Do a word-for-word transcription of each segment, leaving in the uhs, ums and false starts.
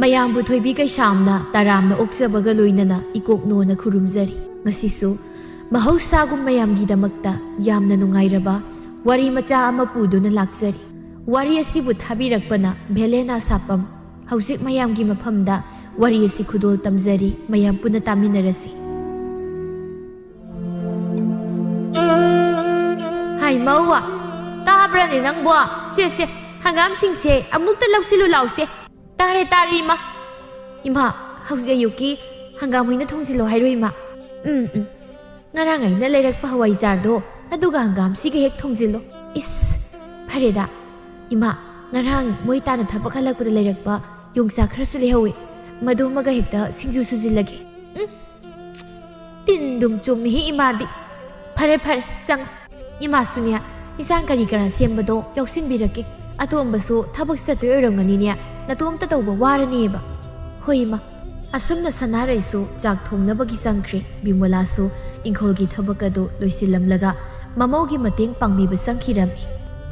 ꯃꯌꯥꯝꯕꯨ ꯊꯣꯏꯕꯤ ꯀꯩꯁꯥꯝꯅ ꯇꯔꯥꯝꯅ ꯑꯣꯛꯆꯕꯒ ꯂꯣꯏꯅꯅ ꯏꯀꯣꯛꯅꯣꯅ ꯈꯨꯔꯨꯝꯖꯔꯤ꯫ ꯉꯁꯤꯁꯨ ꯃꯍꯧꯁꯥꯒꯨꯝ ꯃꯌꯥꯝꯒꯤꯗꯃꯛꯇ ꯌꯥꯝꯅ ꯅꯨꯡꯉꯥꯏꯔꯕ ꯋꯥꯔꯤ ꯃꯆꯥ ꯑꯃ ꯄꯨꯗꯨꯅ ꯂꯥꯛꯆꯔꯤ꯫ ꯋꯥꯔꯤ ꯑꯁꯤꯕꯨ ꯊꯥꯕꯤꯔꯛꯄꯅ ꯚꯦꯂꯦꯅꯥ ꯁꯥꯄꯝ꯫ ꯍꯧꯖꯤꯛ ꯃꯌꯥꯝꯒꯤ ꯃꯐꯝꯗ ꯋꯥꯔꯤ ꯑꯁꯤ ꯈꯨꯗꯣꯜ ꯇꯝꯖꯔꯤ, ꯃꯌꯥꯝ ꯄꯨꯟꯅ ꯇꯥꯃꯤꯟꯅꯔꯁꯤ꯫ ꯍꯥꯏ ꯃꯧ, ꯇꯥꯕ꯭ꯔꯅꯦ ꯅꯪꯕꯣ? ꯁꯦ, ꯁꯦ, ꯍꯪꯒꯥꯝꯁꯤꯡꯁꯦ ꯑꯃꯨꯛꯇ ꯂꯧꯁꯤꯜꯂꯨ ꯂꯥꯎꯁꯦ꯫ ꯇꯥꯔꯦ, ꯇꯥꯔꯦ, ꯏꯃꯥ꯫ ꯏꯃꯥ, ꯍꯧꯖꯤꯛ ꯑꯌꯨꯛꯀꯤ ꯍꯪꯒꯥꯝ ꯑꯣꯏꯅ ꯊꯣꯡꯖꯤꯜꯂꯣ ꯍꯥꯏꯔꯣ, ꯏꯃꯥ? ꯎꯝ, ꯎꯝ꯫ ꯉꯔꯥꯡ ꯑꯩꯅ ꯂꯩꯔꯛꯄ ꯍꯋꯥꯏꯖꯥꯔꯗꯣ, ꯑꯗꯨꯒ ꯍꯪꯒꯥꯝꯁꯤꯒ ꯍꯦꯛ ꯊꯣꯡꯖꯤꯜꯂꯣ꯫ ꯏꯁ, ꯐꯔꯦꯗ꯫ ꯏꯃꯥ, ꯉꯔꯥꯡ ꯃꯣꯏ ꯇꯥꯅ ꯊꯕꯛ ꯍꯜꯂꯛꯄꯗ ꯂꯩꯔꯛꯄ ꯌꯣꯡꯆꯥꯛ ꯈꯔꯁꯨ ꯂꯩꯍꯧꯋꯦ꯫ ꯃꯗꯨꯃꯒ ꯍꯦꯛꯇ ꯁꯤꯡꯖꯨ ꯁꯨꯖꯤꯜꯂꯒꯦ꯫ ꯎꯝ, ꯇꯤꯟꯗꯨꯝ ꯆꯨꯝꯃꯤꯍꯦ ꯏꯃꯥꯗꯤ꯫ ꯐꯔꯦ, ꯐꯔꯦ, ꯆꯪꯉꯣ꯫ ꯏꯃꯥꯁꯨꯅꯦ, ꯏꯟꯁꯥꯡ ꯀꯔꯤ ꯀꯔꯥ ꯁꯦꯝꯕꯗꯣ ꯌꯥꯎꯁꯤꯟꯕꯤꯔꯛꯀꯦ꯫ ꯑꯇꯣꯝꯕꯁꯨ ꯊꯕꯛ ꯆꯠꯇꯣꯏ ꯑꯣꯏꯔꯝꯒꯅꯤꯅꯦ, ꯅꯇꯣꯝꯇ ꯇꯧꯕ ꯋꯥꯔꯅꯦꯕ꯫ ꯍꯣꯏ ꯏꯃꯥ꯫ ꯑꯁꯨꯝꯅ ꯁꯅꯥꯔꯩꯁꯨ ꯆꯥꯛ ꯊꯣꯡꯅꯕꯒꯤ ꯆꯪꯈ꯭ꯔꯦ꯫ ꯕꯤꯃꯣꯂꯥꯁꯨ ꯏꯪꯈꯣꯜꯒꯤ ꯊꯕꯛ ꯑꯗꯨ ꯂꯣꯏꯁꯤꯜꯂꯝꯂꯒ ꯃꯃꯧꯒꯤ ꯃꯇꯦꯡ ꯄꯥꯡꯕꯤꯕ ꯆꯪꯈꯤꯔꯝꯃꯤ꯫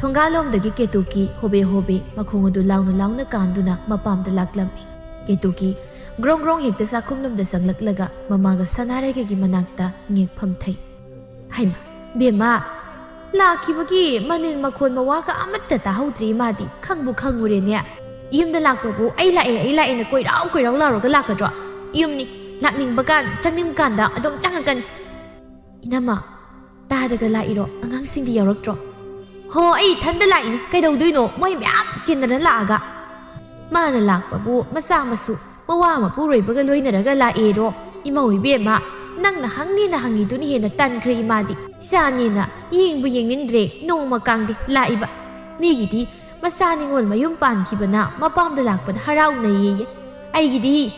ꯊꯣꯡꯒꯥꯜꯂꯣꯝꯗꯒꯤ ꯀꯦꯇꯨꯀꯤ ꯍꯣꯕꯦ ꯍꯣꯕꯦ ꯃꯈꯣꯡ ꯑꯗꯨ ꯂꯥꯎꯅ ꯂꯥꯎꯅ ꯀꯥꯟꯗꯨꯅ ꯃꯄꯥꯝꯗ ꯂꯥꯛꯂꯝꯃꯤ꯫ ꯀꯦꯇꯨꯀꯤ ꯒ꯭ꯔꯣꯡ ꯒ꯭ꯔꯣꯡ ꯍꯦꯛꯇ ꯆꯥꯛꯈꯨꯝꯂꯣꯝꯗ ꯆꯪꯂꯛꯂꯒ ꯃꯃꯥꯒ ꯁꯅꯥꯔꯩꯒꯒꯤ ꯃꯅꯥꯛꯇ ꯉꯦꯛꯐꯝ ꯊꯩ꯫ ꯍꯩꯃꯥ, ꯕꯦꯝꯃ, ꯂꯥꯛꯈꯤꯕꯒꯤ ꯃꯅꯤꯟ ꯃꯈꯣꯟ ꯃꯋꯥꯒ ꯑꯃꯠꯇ ꯇꯥꯍꯧꯗ꯭ꯔꯤ ꯃꯥꯗꯤ꯫ ꯈꯪꯕꯨ ꯈꯪꯉꯨꯔꯦꯅꯦ꯫ ꯌꯨꯝꯗ ꯂꯥꯛꯄꯕꯨ "ꯑꯩ ꯂꯥꯛꯑꯦ, ꯑꯩ ꯂꯥꯛꯑꯦꯅ" ꯀꯣꯏꯔꯥꯎ ꯀꯣꯏꯔꯥꯎ ꯂꯥꯎꯔꯒ ꯂꯥꯛꯀꯗ꯭ꯔꯣ? ꯌꯨꯝꯅꯤ, ꯂꯥꯛꯅꯤꯡꯕ ꯀꯥꯟ, ꯆꯪꯅꯤꯡꯕ ꯀꯥꯟꯗ ꯑꯗꯨꯝ ꯆꯪꯉꯛꯀꯅꯤ꯫ ꯏꯅꯝꯃ, ꯇꯥꯗꯒ ꯂꯥꯛꯏꯔꯣ? ꯑꯉꯥꯡꯁꯤꯡꯗꯤ ꯌꯥꯎꯔꯛꯇ꯭ꯔꯣ? ꯍꯣ, ꯑꯩ ꯏꯊꯟꯗ ꯂꯥꯛꯏꯅꯤ꯫ ꯀꯩꯗꯧꯗꯣꯏꯅꯣ? ꯃꯣꯏ ꯃꯌꯥꯝ ꯆꯦꯟꯗꯅ ꯂꯥꯛꯑꯒ꯫ ꯃꯥꯅ ꯂꯥꯛꯄꯕꯨ ꯃꯆꯥ ꯃꯁꯨ, ꯃꯋꯥ ꯃꯄꯨꯔꯣꯏꯕꯒ ꯂꯣꯏꯅꯔꯒ ꯂꯥꯛꯑꯦꯔꯣ? ꯏꯃꯧ ꯏꯕꯦꯝꯃ, ꯅꯪꯅ ꯍꯪꯅꯤꯅ ꯍꯪꯉꯤꯗꯨꯅ ꯍꯦꯟꯅ ꯇꯟꯈ꯭ꯔꯦ ꯏꯃꯥꯗꯤ꯫ ꯏꯆꯥꯅꯦꯅ ꯌꯦꯡꯕꯨ ꯌꯦꯡꯅꯤꯡꯗ꯭ꯔꯦ ꯅꯣꯡꯃ ꯀꯥꯡꯗꯤ ꯂꯥꯛꯏꯕ꯫ ꯃꯤꯒꯤꯗꯤ ꯃꯆꯥ ꯅꯤꯉꯣꯜ ꯃꯌꯨꯝ ꯄꯥꯟꯈꯤꯕꯅ ꯃꯄꯥꯝꯗ ꯂꯥꯛꯄꯗ ꯍꯔꯥꯎꯅꯩꯌꯦꯌꯦ꯫ ꯑꯩꯒꯤꯗꯤ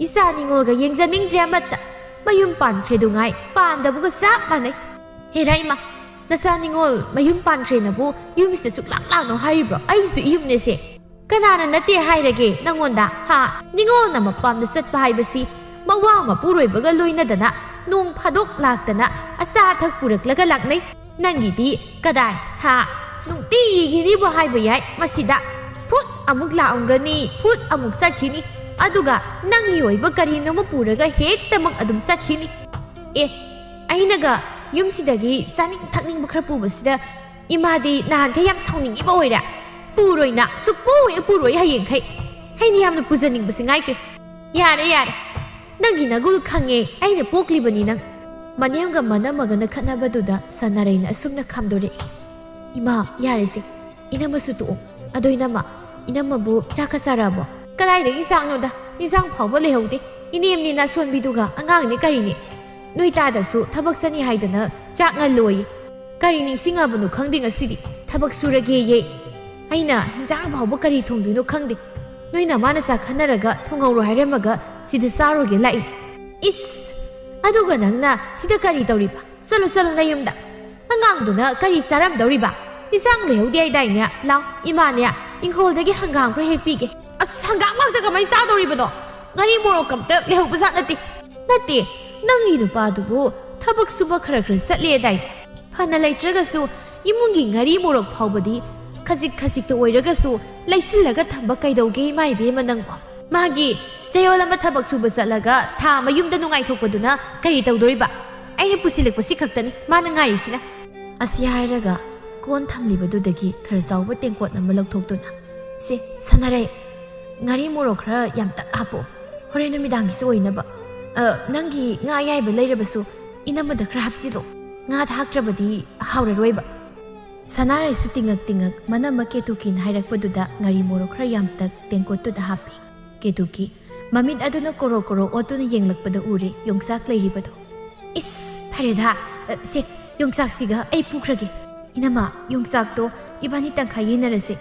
ꯏꯆꯥ ꯅꯤꯉꯣꯜꯒ ꯌꯦꯡꯖꯅꯤꯡꯗ꯭ꯔꯦ ꯑꯃꯠꯇ꯫ ꯃꯌꯨꯝ ꯄꯥꯟꯈ꯭ꯔꯦꯗꯨꯉꯥꯏ ꯄꯥꯟꯗꯕꯒ ꯆꯞ ꯃꯥꯟꯅꯩ꯫ ꯍꯦꯔꯥ ꯏꯃꯥ, ꯅꯆꯥ ꯅꯤꯉꯣꯜ ꯃꯌꯨꯝ ꯄꯥꯟꯈ꯭ꯔꯦꯅꯕꯨ ꯌꯨꯝꯁꯤꯗ ꯁꯨꯛꯂꯥꯛ ꯂꯥꯛꯅꯣ ꯍꯥꯏꯔꯤꯕ꯭ꯔꯣ? ꯑꯩꯁꯨ ꯏꯌꯨꯝꯅꯦꯁꯦ꯫ ꯀꯅꯥꯅ ꯅꯠꯇꯦ ꯍꯥꯏꯔꯒꯦ ꯅꯪꯉꯣꯟꯗ, ꯍꯥ? ꯅꯤꯉꯣꯜꯅ ꯃꯄꯥꯝꯗ ꯆꯠꯄ ꯍꯥꯏꯕꯁꯤ ꯃꯋꯥ ꯃꯄꯨꯔꯣꯏꯕꯒ ꯂꯣꯏꯅꯗꯅ ꯅꯣꯡ ꯐꯥꯗꯣꯛ ꯂꯥꯛꯇꯅ ꯑꯆꯥ ꯑꯊꯛ ꯄꯨꯔꯛꯂꯒ ꯂꯥꯛꯅꯩ꯫ ꯅꯪꯒꯤꯗꯤ ꯀꯗꯥꯏ, ꯍꯥ? ꯅꯨꯡꯇꯤꯒꯤꯅꯤꯕꯨ ꯍꯥꯏꯕ ꯌꯥꯏ ꯃꯁꯤꯗ꯫ ꯐꯨꯠ ꯑꯃꯨꯛ ꯂꯥꯛꯑꯝꯒꯅꯤ, ꯐꯨꯠ ꯑꯃꯨꯛ ꯆꯠꯈꯤꯅꯤ꯫ ꯑꯗꯨꯒ ꯅꯪꯒꯤ ꯑꯣꯏꯕ ꯀꯔꯤꯅꯣꯃ ꯄꯨꯔꯒ ꯍꯦꯛꯇꯃꯛ ꯑꯗꯨꯝ ꯆꯠꯈꯤꯅꯤ꯫ ꯑꯦ, ꯑꯩꯅꯒ ꯌꯨꯝꯁꯤꯗꯒꯤ ꯆꯥꯅꯤꯡ ꯊꯛꯅꯤꯡꯕ ꯈꯔ ꯄꯨꯕꯁꯤꯗ ꯏꯃꯥꯗꯤ ꯅꯍꯥꯟꯈꯩ ꯌꯥꯝ ꯁꯥꯎꯅꯤꯡꯉꯤꯕ ꯑꯣꯏꯔꯦ꯫ ꯄꯨꯔꯣꯏꯅ, ꯁꯨꯛꯄꯨ ꯍꯦꯛ ꯄꯨꯔꯣꯏ ꯍꯌꯦꯡꯈꯩ꯫ ꯑꯩꯅ ꯌꯥꯝꯅ ꯄꯨꯖꯅꯤꯡꯕꯁꯤ ꯉꯥꯏꯈ꯭ꯔꯦ꯫ ꯌꯥꯔꯦ, ꯌꯥꯔꯦ꯫ ꯅꯪꯒꯤ ꯅꯒꯨꯜ ꯈꯪꯉꯦ, ꯑꯩꯅ ꯄꯣꯛꯂꯤꯕꯅꯤ ꯅꯪ꯫ ꯃꯅꯦꯝꯒ ꯃꯅꯝꯃꯒꯅ ꯈꯠꯅꯕꯗꯨꯗ ꯁꯅꯥꯔꯩꯅ ꯑꯁꯨꯝꯅ ꯈꯥꯝꯗꯣꯔꯛꯏ꯫ ꯏꯃꯥ, ꯌꯥꯔꯦꯁꯦ꯫ ꯏꯅꯝꯃꯁꯨ ꯇꯣꯛꯑꯣ꯫ ꯑꯗꯣ ꯏꯅꯝꯃ, ꯏꯅꯝꯃꯕꯨ ꯆꯥꯛꯀ ꯆꯥꯔꯛꯑꯕꯣ? ꯀꯗꯥꯏꯗꯒꯤ ꯆꯥꯛꯅꯣꯗ? ꯏꯟꯁꯥꯡ ꯐꯥꯎꯕ ꯂꯩꯍꯧꯗꯦ꯫ ꯏꯅꯦꯝꯅꯦ ꯅꯥꯁꯣꯟꯕꯤꯗꯨꯒ ꯑꯉꯥꯡꯅꯦ ꯀꯔꯤꯅꯦ? ꯅꯣꯏ ꯇꯥꯗꯁꯨ ꯊꯕꯛ ꯆꯠꯅꯤ ꯍꯥꯏꯗꯅ ꯆꯥꯛ ꯉꯜꯂꯣꯏ꯫ ꯀꯔꯤ ꯅꯤꯡꯁꯤꯡꯉꯕꯅꯣ ꯈꯪꯗꯦ ꯉꯁꯤꯗꯤ꯫ ꯊꯕꯛ ꯁꯨꯔꯒꯦꯌꯦ꯫ ꯑꯩꯅ ꯏꯟꯁꯥꯡ ꯐꯥꯎꯕ ꯀꯔꯤ ꯊꯣꯡꯗꯣꯏꯅꯣ ꯈꯪꯗꯦ꯫ ꯅꯣꯏ ꯅꯃꯥ ꯅꯆꯥ ꯈꯟꯅꯔꯒ ꯊꯣꯡꯍꯧꯔꯣ ꯍꯥꯏꯔꯝꯃꯒ ꯁꯤꯗ ꯆꯥꯔꯨꯒꯦ ꯂꯥꯛꯏ꯫ ꯏꯁ! ꯑꯗꯨꯒ ꯅꯪꯅ ꯁꯤꯗ ꯀꯔꯤ ꯇꯧꯔꯤꯕ? ꯆꯠꯂꯨ, ꯆꯠꯂꯨ ꯅꯌꯨꯝꯗ꯫ ꯑꯉꯥꯡꯗꯨꯅ ꯀꯔꯤ ꯆꯥꯔꯝꯗꯧꯔꯤꯕ? ꯏꯟꯁꯥꯡ ꯂꯩꯍꯧꯗꯦ ꯍꯥꯏꯗꯥꯏꯅꯦ? ꯂꯥꯎ, ꯏꯃꯥꯅꯦ, ꯏꯪꯈꯣꯜꯗꯒꯤ ꯍꯪꯒꯥꯝ ꯈꯔ ꯍꯦꯛꯄꯤꯒꯦ꯫ ꯑꯁ, ꯍꯪꯒꯥꯝ ꯉꯥꯛꯇ ꯀꯃꯥꯏꯅ ꯆꯥꯗꯧꯔꯤꯕꯅꯣ? ꯉꯥꯔꯤ ꯃꯣꯔꯣꯛ ꯑꯝꯇ ꯂꯩꯍꯧꯕꯖꯥꯠ ꯅꯠꯇꯦ꯫ ꯅꯠꯇꯦ, ꯅꯪꯒꯤ ꯅꯨꯄꯥꯗꯨꯕꯨ ꯊꯕꯛ ꯁꯨꯕ ꯈꯔ ꯈꯔ ꯆꯠꯂꯦꯗꯥꯏꯅꯦ? ꯐꯅ ꯂꯩꯇ꯭ꯔꯒꯁꯨ ꯏꯃꯨꯡꯒꯤ ꯉꯥꯔꯤ ꯃꯣꯔꯣꯛ ꯐꯥꯎꯕꯗꯤ ꯈꯖꯤꯛ ꯈꯖꯤꯛꯇ ꯑꯣꯏꯔꯒꯁꯨ ꯂꯩꯁꯤꯜꯂꯒ ꯊꯝꯕ ꯀꯩꯗꯧꯒꯦ, ꯏꯃꯥ ꯏꯕꯦꯝꯃ ꯅꯪꯕꯣ? ꯃꯥꯒꯤ ꯆꯌꯣꯜ ꯑꯃ ꯊꯕꯛ ꯁꯨꯕ ꯆꯠꯂꯒ ꯊꯥ ꯑꯃ ꯌꯨꯝꯗ ꯅꯨꯡꯉꯥꯏꯊꯣꯛꯄꯗꯨꯅ ꯀꯔꯤ ꯇꯧꯗꯣꯔꯤꯕ? ꯑꯩꯅ ꯄꯨꯁꯤꯜꯂꯛꯄꯁꯤ ꯈꯛꯇꯅꯤ ꯃꯥꯅ ꯉꯥꯏꯔꯤꯁꯤꯅ꯫ ꯑꯁꯤ ꯍꯥꯏꯔꯒ ꯀꯣꯟ ꯊꯝꯂꯤꯕꯗꯨꯗꯒꯤ ꯈꯔ ꯆꯥꯎꯕ ꯇꯦꯡꯀꯣꯠ ꯑꯃ ꯂꯧꯊꯣꯛꯇꯨꯅ, "ꯁꯦ, ꯁꯥꯟꯅꯔꯩ, ꯉꯥꯔꯤ ꯃꯣꯔꯣꯛ ꯈꯔ ꯌꯥꯝꯇꯛ ꯍꯥꯞꯄꯣ꯫ ꯍꯣꯔꯦꯟ ꯅꯨꯃꯤꯗꯥꯡꯒꯤꯁꯨ ꯑꯣꯏꯅꯕ꯫ ꯑ, ꯅꯪꯒꯤ ꯉꯥ ꯑꯌꯥꯏꯕ ꯂꯩꯔꯕꯁꯨ ꯏꯅꯝꯃꯗ ꯈꯔ ꯍꯥꯞꯆꯤꯜꯂꯣ꯫ ꯉꯥ ꯊꯥꯛꯇ꯭ꯔꯕꯗꯤ ꯍꯥꯎꯔꯔꯣꯏꯕ꯫" ꯁꯅꯥꯔꯩꯁꯨ ꯇꯤꯡꯉꯛ ꯇꯤꯡꯉꯛ ꯃꯅꯝꯃ ꯀꯦꯇꯨꯀꯤꯅ ꯍꯥꯏꯔꯛꯄꯗꯨꯗ ꯉꯥꯔꯤ ꯃꯣꯔꯣꯛ ꯈꯔ ꯌꯥꯝꯇꯛ ꯇꯦꯡꯀꯣꯠꯇꯨꯗ ꯍꯥꯞꯄꯤ꯫ ꯀꯦꯇꯨꯀꯤ ꯃꯃꯤꯠ ꯑꯗꯨꯅ ꯀꯣꯔꯣ ꯀꯣꯔꯣ ꯑꯣꯠꯇꯨꯅ ꯌꯦꯡꯂꯛꯄꯗ ꯎꯔꯦ ꯌꯣꯡꯆꯥꯛ ꯂꯩꯔꯤꯕꯗꯣ꯫ "ꯏꯁ, ꯐꯔꯦꯗ, ꯑ, ꯁꯦ, ꯌꯣꯡꯆꯥꯛꯁꯤꯒ ꯑꯩ ꯄꯨꯈ꯭ꯔꯒꯦ꯫ ꯏꯅꯝꯃ, ꯌꯣꯡꯆꯥꯛꯇꯣ ꯏꯕꯥꯅꯤ ꯇꯪꯈꯥꯏ ꯌꯦꯟꯅꯔꯁꯦ꯫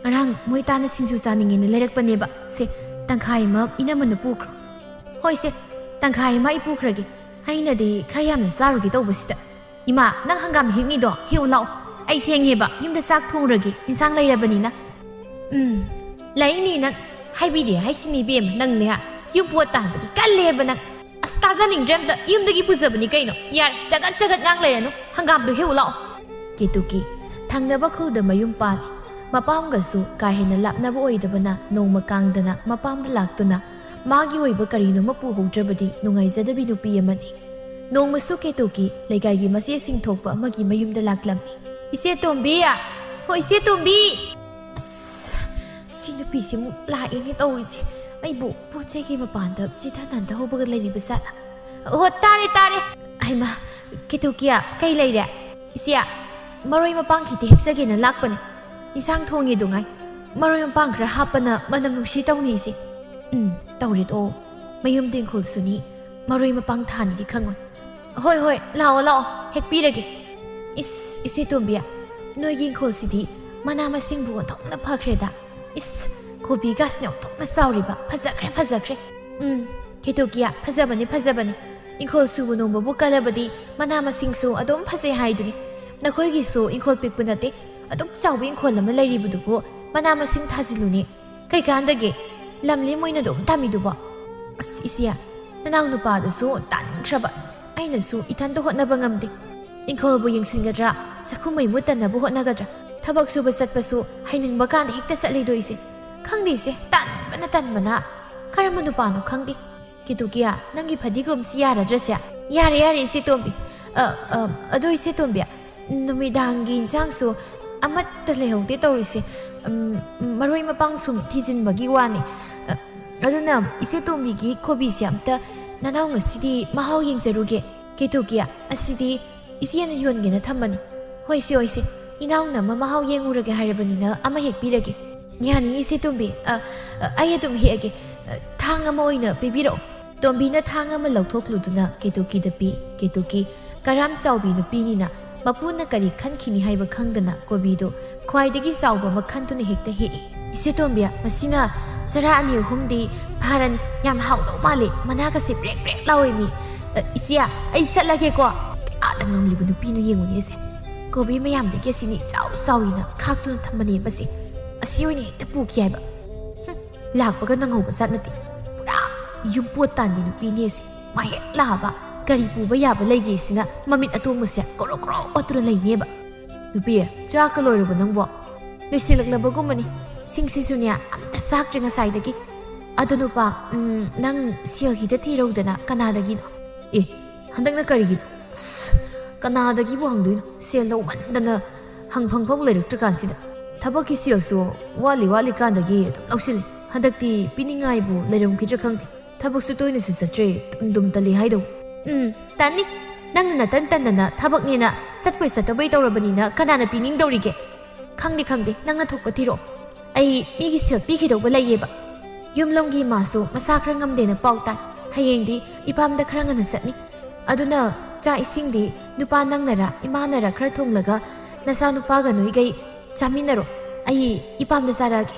ꯉꯔꯥꯡ ꯃꯣꯏ ꯇꯥꯅ ꯁꯤꯡꯖꯨ ꯆꯥꯅꯤꯡꯉꯦꯅ ꯂꯩꯔꯛꯄꯅꯦꯕ꯫ ꯁꯦ, ꯇꯪꯈꯥꯏ ꯑꯃ ꯏꯅꯝꯃꯅ ꯄꯨꯈ꯭ꯔꯣ꯫" "ꯍꯣꯏ ꯁꯦ, ꯇꯪꯈꯥꯏ ꯑꯃ ꯑꯩ ꯄꯨꯈ꯭ꯔꯒꯦ꯫ ꯑꯩꯅꯗꯤ ꯈꯔ ꯌꯥꯝꯅ ꯆꯥꯔꯨꯒꯦ ꯇꯧꯕꯁꯤꯗ꯫" "ꯏꯃꯥ, ꯅꯪ ꯍꯪꯒꯥꯝ ꯍꯦꯛꯅꯤꯗꯣ ꯍꯦꯛꯎ ꯂꯥꯛꯑꯣ꯫ ꯑꯩ ꯊꯦꯡꯉꯦꯕ, ꯌꯨꯝꯗ ꯆꯥꯛ ꯊꯣꯡꯉꯨꯔꯒꯦ, ꯏꯟꯁꯥꯡ ꯂꯩꯔꯕꯅꯤꯅ꯫" "ꯎꯝ, ꯂꯩꯅꯤ ꯅꯪ꯫ ꯍꯥꯏꯕꯤꯗꯦ ꯍꯥꯏꯁꯤꯅꯤ ꯏꯕꯦꯝꯃ, ꯅꯪꯅꯦ ꯌꯨꯝ ꯄꯣꯠ ꯇꯥꯟꯕꯗꯤ ꯀꯜꯂꯦꯕ ꯅꯪ꯫ ꯑꯁ, ꯇꯥꯖꯅꯤꯡꯗ꯭ꯔꯦ ꯑꯝꯇ꯫ ꯌꯨꯝꯗꯒꯤ ꯄꯨꯖꯕꯅꯤ ꯀꯩꯅꯣ꯫ ꯌꯥꯔꯦ, ꯆꯒꯠ ꯆꯒꯠ ꯉꯥꯡ ꯂꯩꯔꯅꯨ꯫ ꯍꯪꯒꯥꯝꯗꯣ ꯍꯦꯛꯎ ꯂꯥꯛꯑꯣ꯫ ꯀꯦꯇꯨꯀꯤ ꯊꯪꯅꯕ ꯈꯨꯜꯗ ꯃꯌꯨꯝ ꯄꯥꯜꯂꯤ꯫ ꯃꯄꯥꯝꯒꯁꯨ ꯀꯥ ꯍꯦꯟꯅ ꯂꯥꯞꯅꯕ ꯑꯣꯏꯗꯕꯅ ꯅꯣꯡꯃ ꯀꯥꯡꯗꯅ ꯃꯄꯥꯝꯗ ꯂꯥꯛꯇꯨꯅ ꯃꯥꯒꯤ ꯑꯣꯏꯕ ꯀꯔꯤꯅꯣꯃ ꯄꯨꯍꯧꯗ꯭ꯔꯕꯗꯤ ꯅꯨꯡꯉꯥꯏꯖꯗꯕꯤ ꯅꯨꯄꯤ ꯑꯃꯅꯤ꯫ ꯅꯣꯡꯃꯁꯨ ꯀꯦꯇꯨꯀꯤ ꯂꯩꯀꯥꯏꯒꯤ ꯃꯆꯦꯁꯤꯡ ꯊꯣꯛꯄ ꯑꯃꯒꯤ ꯃꯌꯨꯝꯗ ꯂꯥꯛꯂꯝꯃꯤ꯫ "ꯏꯆꯦ ꯇꯣꯝꯕꯤ!" "ꯍꯣ, ꯏꯆꯦ ꯇꯣꯝꯕꯤ!" ꯑꯁ, ꯁꯤ ꯅꯨꯄꯤꯁꯤꯃꯨꯛ ꯂꯥꯛꯑꯦꯅꯦ ꯇꯧꯔꯤꯁꯦ꯫ ꯑꯩꯕꯨ ꯄꯣꯠ ꯆꯩꯒꯤ ꯃꯄꯥꯟꯗ ꯆꯤꯊ ꯅꯥꯟꯊꯍꯧꯕꯒ ꯂꯩꯔꯤꯕ ꯖꯥꯠꯂ? "ꯑꯣ, ꯇꯥꯔꯦ, ꯇꯥꯔꯦ꯫ ꯍꯩꯃꯥ, ꯀꯦꯇꯨꯀꯤꯌꯥ, ꯀꯩ ꯂꯩꯔꯦ?" "ꯏꯆꯦ, ꯃꯔꯣꯏ ꯃꯄꯥꯡ ꯈꯤꯇ ꯍꯦꯛꯆꯒꯦꯅ ꯂꯥꯛꯄꯅꯦ꯫ ꯏꯟꯁꯥꯡ ꯊꯣꯡꯉꯤꯗꯨꯉꯥꯏ꯫ ꯃꯔꯣꯏ ꯃꯄꯥꯡ ꯈꯔ ꯍꯥꯞꯄꯅ ꯃꯅꯝ ꯅꯨꯡꯁꯤ ꯇꯧꯅꯤ ꯏꯆꯦ꯫" "ꯎꯝ, ꯇꯧꯔꯦꯗꯣ꯫ ꯃꯌꯨꯝꯗ ꯏꯪꯈꯣꯜꯁꯨꯅꯤ, ꯃꯔꯣꯏ ꯃꯄꯥꯡ ꯊꯥꯅꯤꯗꯤ ꯈꯪꯉꯣꯏ꯫ ꯍꯣꯏ, ꯍꯣꯏ, ꯂꯥꯛꯑꯣ, ꯂꯥꯛꯑꯣ, ꯍꯦꯛꯄꯤꯔꯒꯦ꯫" "ꯏꯁ, ꯏꯆꯦ ꯇꯣꯝꯕꯤ, ꯅꯣꯏꯒꯤ ꯏꯪꯈꯣꯜꯁꯤꯗꯤ ꯃꯅꯥ ꯃꯁꯤꯡꯕꯨ ꯑꯣꯟꯊꯣꯛꯅ ꯐꯈ꯭ꯔꯦꯗ꯫ ꯏꯁ, ꯀꯣꯕꯤꯒꯁꯤꯅ ꯑꯣꯟꯊꯣꯛꯅ ꯆꯥꯎꯔꯤꯕ, ꯐꯖꯈ꯭ꯔꯦ, ꯐꯖꯈ꯭ꯔꯦ꯫" "ꯎꯝ, ꯀꯦꯇꯨꯀꯤꯌꯥ, ꯐꯖꯕꯅꯤ, ꯐꯖꯕꯅꯤ꯫ ꯏꯪꯈꯣꯜ ꯁꯨꯕ ꯅꯣꯝꯕꯕꯨ ꯀꯜꯂꯕꯗꯤ ꯃꯅꯥ ꯃꯁꯤꯡꯁꯨ ꯑꯗꯨꯝ ꯐꯖꯩ ꯍꯥꯏꯗꯨꯅꯤ꯫ ꯅꯈꯣꯏꯒꯤꯁꯨ ꯏꯪꯈꯣꯜ ꯄꯤꯛꯄ ꯅꯠꯇꯦ, ꯑꯗꯨꯛ ꯆꯥꯎꯕ ꯏꯪꯈꯣꯜ ꯑꯃ ꯂꯩꯔꯤꯕꯗꯨꯕꯨ ꯃꯅꯥ ꯃꯁꯤꯡ ꯊꯥꯖꯤꯜꯂꯨꯅꯦ꯫ ꯀꯩꯀꯥꯟꯗꯒꯦ? ꯂꯝ ꯂꯦꯝ ꯑꯣꯏꯅ ꯑꯗꯨꯝ ꯊꯝꯃꯤꯗꯨꯕꯣ?" "ꯑꯁ, ꯏꯆꯦ, ꯅꯅꯥꯎ ꯅꯨꯄꯥꯗꯨꯁꯨ ꯇꯟꯈ꯭ꯔꯕ꯫ ꯑꯩꯅꯁꯨ ꯏꯊꯟꯇ ꯍꯣꯠꯅꯕ ꯉꯝꯗꯦ꯫ ꯏꯪꯈꯣꯜꯕꯨ ꯌꯦꯡꯁꯤꯟꯒꯗ꯭ꯔꯥ, ꯆꯥꯛꯈꯨꯝ ꯃꯩ ꯃꯨꯠꯇꯅꯕ ꯍꯣꯠꯅꯒꯗ꯭ꯔꯥ? ꯊꯕꯛ ꯁꯨꯕ ꯆꯠꯄꯁꯨ ꯍꯩꯅꯤꯡꯕ ꯀꯥꯟꯗ ꯍꯦꯛꯇ ꯆꯠꯂꯤꯗꯣ ꯏꯆꯦ꯫ ꯈꯪꯗꯦ ꯏꯆꯦ, ꯇꯟꯕꯅ ꯇꯟꯕꯅ꯫ ꯀꯔꯝꯕ ꯅꯨꯄꯥꯅꯣ ꯈꯪꯗꯦ꯫ ꯀꯦꯇꯨꯀꯤꯌꯥ, ꯅꯪꯒꯤ ꯐꯗꯤꯒꯣꯝꯁꯤ ꯌꯥꯔꯗ꯭ꯔꯁꯦ?" "ꯌꯥꯔꯦ, ꯌꯥꯔꯦ, ꯏꯆꯦ ꯇꯣꯝꯕꯤ꯫ ꯑ, ꯑ, ꯑꯗꯣ ꯏꯆꯦ ꯇꯣꯝꯕꯤ, ꯅꯨꯃꯤꯗꯥꯡꯒꯤ ꯏꯟꯁꯥꯡꯁꯨ ꯑꯃꯠꯇ ꯂꯩꯍꯧꯗꯦ ꯇꯧꯔꯤꯁꯦ꯫ ꯎꯝ, ꯃꯔꯣꯏ ꯃꯄꯥꯡ ꯁꯨꯝ ꯊꯤꯖꯤꯟꯕꯒꯤ ꯋꯥꯅꯤ꯫ ꯑ, ꯑꯗꯨꯅ ꯏꯆꯦ ꯇꯣꯝꯕꯤꯒꯤ ꯀꯣꯕꯤꯁꯦ ꯑꯝꯇ ꯅꯅꯥꯎ ꯉꯁꯤꯗꯤ ꯃꯍꯥꯎ ꯌꯦꯡꯖꯔꯨꯒꯦ꯫" "ꯀꯦꯇꯨꯀꯤꯌꯥ, ꯑꯁꯤꯗꯤ ꯏꯆꯦꯅ ꯌꯣꯟꯒꯦꯅ ꯊꯝꯕꯅꯤ꯫" "ꯍꯣꯏꯁꯦ, ꯍꯣꯏꯁꯦ, ꯏꯅꯥꯎꯅ ꯑꯃ ꯃꯍꯥꯎ ꯌꯦꯡꯉꯨꯔꯒꯦ ꯍꯥꯏꯔꯕꯅꯤꯅ ꯑꯃ ꯍꯦꯛꯄꯤꯔꯒꯦ꯫" "ꯌꯥꯅꯤ, ꯏꯆꯦ ꯇꯣꯝꯕꯤ꯫ ꯑ, ꯑ, ꯑꯩ ꯑꯗꯨꯝ ꯍꯦꯛꯑꯒꯦ꯫ ꯑ, ꯊꯥꯡ ꯑꯃ ꯑꯣꯏꯅ ꯄꯤꯕꯤꯔꯛꯑꯣ꯫" ꯇꯣꯝꯕꯤꯅ ꯊꯥꯡ ꯑꯃ ꯂꯧꯊꯣꯛꯂꯨꯗꯨꯅ ꯀꯦꯇꯨꯀꯤꯗ ꯄꯤ꯫ ꯀꯦꯇꯨꯀꯤ ꯀꯔꯥꯝ ꯆꯥꯎꯕꯤ ꯅꯨꯄꯤꯅꯤꯅ ꯃꯄꯨꯅ ꯀꯔꯤ ꯈꯟꯈꯤꯅꯤ ꯍꯥꯏꯕ ꯈꯪꯗꯅ ꯀꯣꯕꯤꯗꯨ ꯈ꯭ꯋꯥꯏꯗꯒꯤ ꯆꯥꯎꯕ ꯑꯃ ꯈꯟꯗꯨꯅ ꯍꯦꯛꯇ ꯍꯦꯛꯏ꯫ "ꯏꯆꯦ ꯇꯣꯝꯕꯤ, ꯃꯁꯤꯅ ꯆꯔꯥ ꯑꯅꯤ ꯑꯍꯨꯝꯗꯤ ꯐꯥꯔꯅꯤ꯫ ꯌꯥꯝ ꯍꯥꯎꯗꯧ ꯃꯥꯜꯂꯤ꯫ ꯃꯅꯥꯒꯁꯦ ꯕ꯭ꯔꯦꯛ ꯕ꯭ꯔꯦꯛ ꯂꯥꯎꯏ ꯃꯤ꯫ ꯑ, ꯏꯆꯦ, ꯑꯩ ꯆꯠꯂꯒꯦꯀꯣ꯫" ꯀꯌꯥꯗ ꯉꯝꯂꯤꯕ ꯅꯨꯄꯤꯅꯣ ꯌꯦꯡꯉꯨꯅꯦ ꯑꯁꯦ꯫ ꯀꯣꯕꯤ ꯃꯌꯥꯝꯗꯒꯤ ꯑꯁꯤꯅꯤ ꯏꯆꯥꯎ ꯆꯥꯎꯏꯅ ꯈꯥꯛꯇꯨꯅ ꯊꯝꯕꯅꯦ ꯃꯁꯤ꯫ ꯑꯁꯤ ꯑꯣꯏꯅ ꯍꯦꯛꯇ ꯄꯨꯈꯤ ꯍꯥꯏꯕ꯫ ꯍꯨꯝ, ꯂꯥꯛꯄꯒ ꯅꯪꯍꯧꯕ ꯖꯥꯠ ꯅꯠꯇꯦ꯫ ꯄꯨꯔꯥ ꯌꯨꯝꯄꯣꯠ ꯇꯥꯟꯕꯤ ꯅꯨꯄꯤꯅꯦ ꯑꯁꯤ꯫ ꯃꯥ ꯍꯦꯛ ꯂꯥꯛꯑꯕ ꯀꯔꯤ ꯄꯨꯕ ꯌꯥꯕ ꯂꯩꯒꯦ ꯁꯤꯅ ꯃꯃꯤꯠ ꯑꯇꯣꯡꯕꯁꯦ ꯀꯣꯔꯣ ꯀꯣꯔꯣ ꯑꯣꯠꯇꯨꯅ ꯂꯩꯅꯦꯕ꯫ "ꯅꯨꯄꯤ, ꯆꯥꯛꯀ ꯂꯣꯏꯔꯕ ꯅꯪꯕꯣ?" "ꯂꯣꯏꯁꯤꯜꯂꯛꯂꯕꯒꯨꯝꯕꯅꯤ꯫ ꯁꯤꯡꯁꯤꯁꯨꯅꯦ ꯑꯝꯇ ꯆꯥꯛꯇ꯭ꯔꯦ ꯉꯁꯥꯏꯗꯒꯤ꯫ ꯑꯗꯣ ꯅꯨꯄꯥ, ꯎꯝ, ꯅꯪ ꯁꯦꯜ ꯈꯤꯇ ꯊꯤꯔꯧꯗꯅ ꯀꯅꯥꯗꯒꯤꯅꯣ?" "ꯑꯦ, ꯍꯟꯗꯛꯅ ꯀꯔꯤꯒꯤꯅꯣ? ꯑꯁ, ꯀꯅꯥꯗꯒꯤꯕꯨ ꯍꯪꯗꯣꯏꯅꯣ? ꯁꯦꯜ ꯂꯧꯃꯟꯗꯅ ꯍꯪꯐꯝꯐꯥꯎ ꯂꯩꯔꯛꯇ꯭ꯔꯀꯥꯟꯁꯤꯗ꯫ ꯊꯕꯛꯀꯤ ꯁꯦꯜꯁꯨ ꯋꯥꯠꯂꯤ ꯋꯥꯠꯂꯤꯀꯥꯟꯗꯒꯤ ꯑꯗꯨꯝ ꯂꯧꯁꯤꯜꯂꯤ꯫ ꯍꯟꯗꯛꯇꯤ ꯄꯤꯅꯤꯡꯉꯥꯏꯕꯨ ꯂꯩꯔꯝꯈꯤꯗ꯭ꯔꯥ ꯈꯪꯗꯦ꯫ ꯊꯕꯛꯁꯨ ꯇꯣꯏꯅꯁꯨ ꯆꯠꯇ꯭ꯔꯦ, ꯇꯟꯗꯨꯝ ꯇꯜꯂꯤ ꯍꯥꯏꯗꯧ꯫" "ꯎꯝ, ꯇꯟꯅꯤ꯫ ꯅꯪꯅ ꯅꯇꯟ ꯇꯟꯗꯅ ꯊꯕꯛꯅꯦꯅ ꯆꯠꯄꯣꯏ ꯆꯠꯇꯕꯣꯏ ꯇꯧꯔꯕꯅꯤꯅ ꯀꯅꯥꯅ ꯄꯤꯅꯤꯡꯗꯧꯔꯤꯒꯦ? ꯈꯪꯗꯦ, ꯈꯪꯗꯦ, ꯅꯪꯅ ꯊꯣꯛꯄ ꯊꯤꯔꯛꯑꯣ꯫ ꯑꯩ ꯃꯤꯒꯤ ꯁꯦꯜ ꯄꯤꯈꯤꯗꯧꯕ ꯂꯩꯌꯦꯕ꯫ ꯌꯨꯝꯂꯣꯝꯒꯤ ꯏꯃꯥꯁꯨ ꯃꯁꯥ ꯈꯔ ꯉꯝꯗꯦꯅ ꯄꯥꯎ ꯇꯥꯏ꯫ ꯍꯌꯦꯡꯗꯤ ꯏꯄꯥꯝꯗ ꯈꯔ ꯉꯟꯅ ꯆꯠꯅꯤ꯫ ꯑꯗꯨꯅ ꯆꯥꯛ ꯏꯁꯤꯡꯗꯤ ꯅꯨꯄꯥ ꯅꯪꯅꯔ ꯏꯃꯥꯅꯔ ꯈꯔ ꯊꯣꯡꯂꯒ ꯅꯆꯥꯅꯨꯄꯥꯒ ꯅꯣꯏꯒꯩ ꯆꯥꯃꯤꯟꯅꯔꯣ꯫ ꯑꯩ ꯏꯄꯥꯝꯗ ꯆꯥꯔꯛꯑꯒꯦ꯫"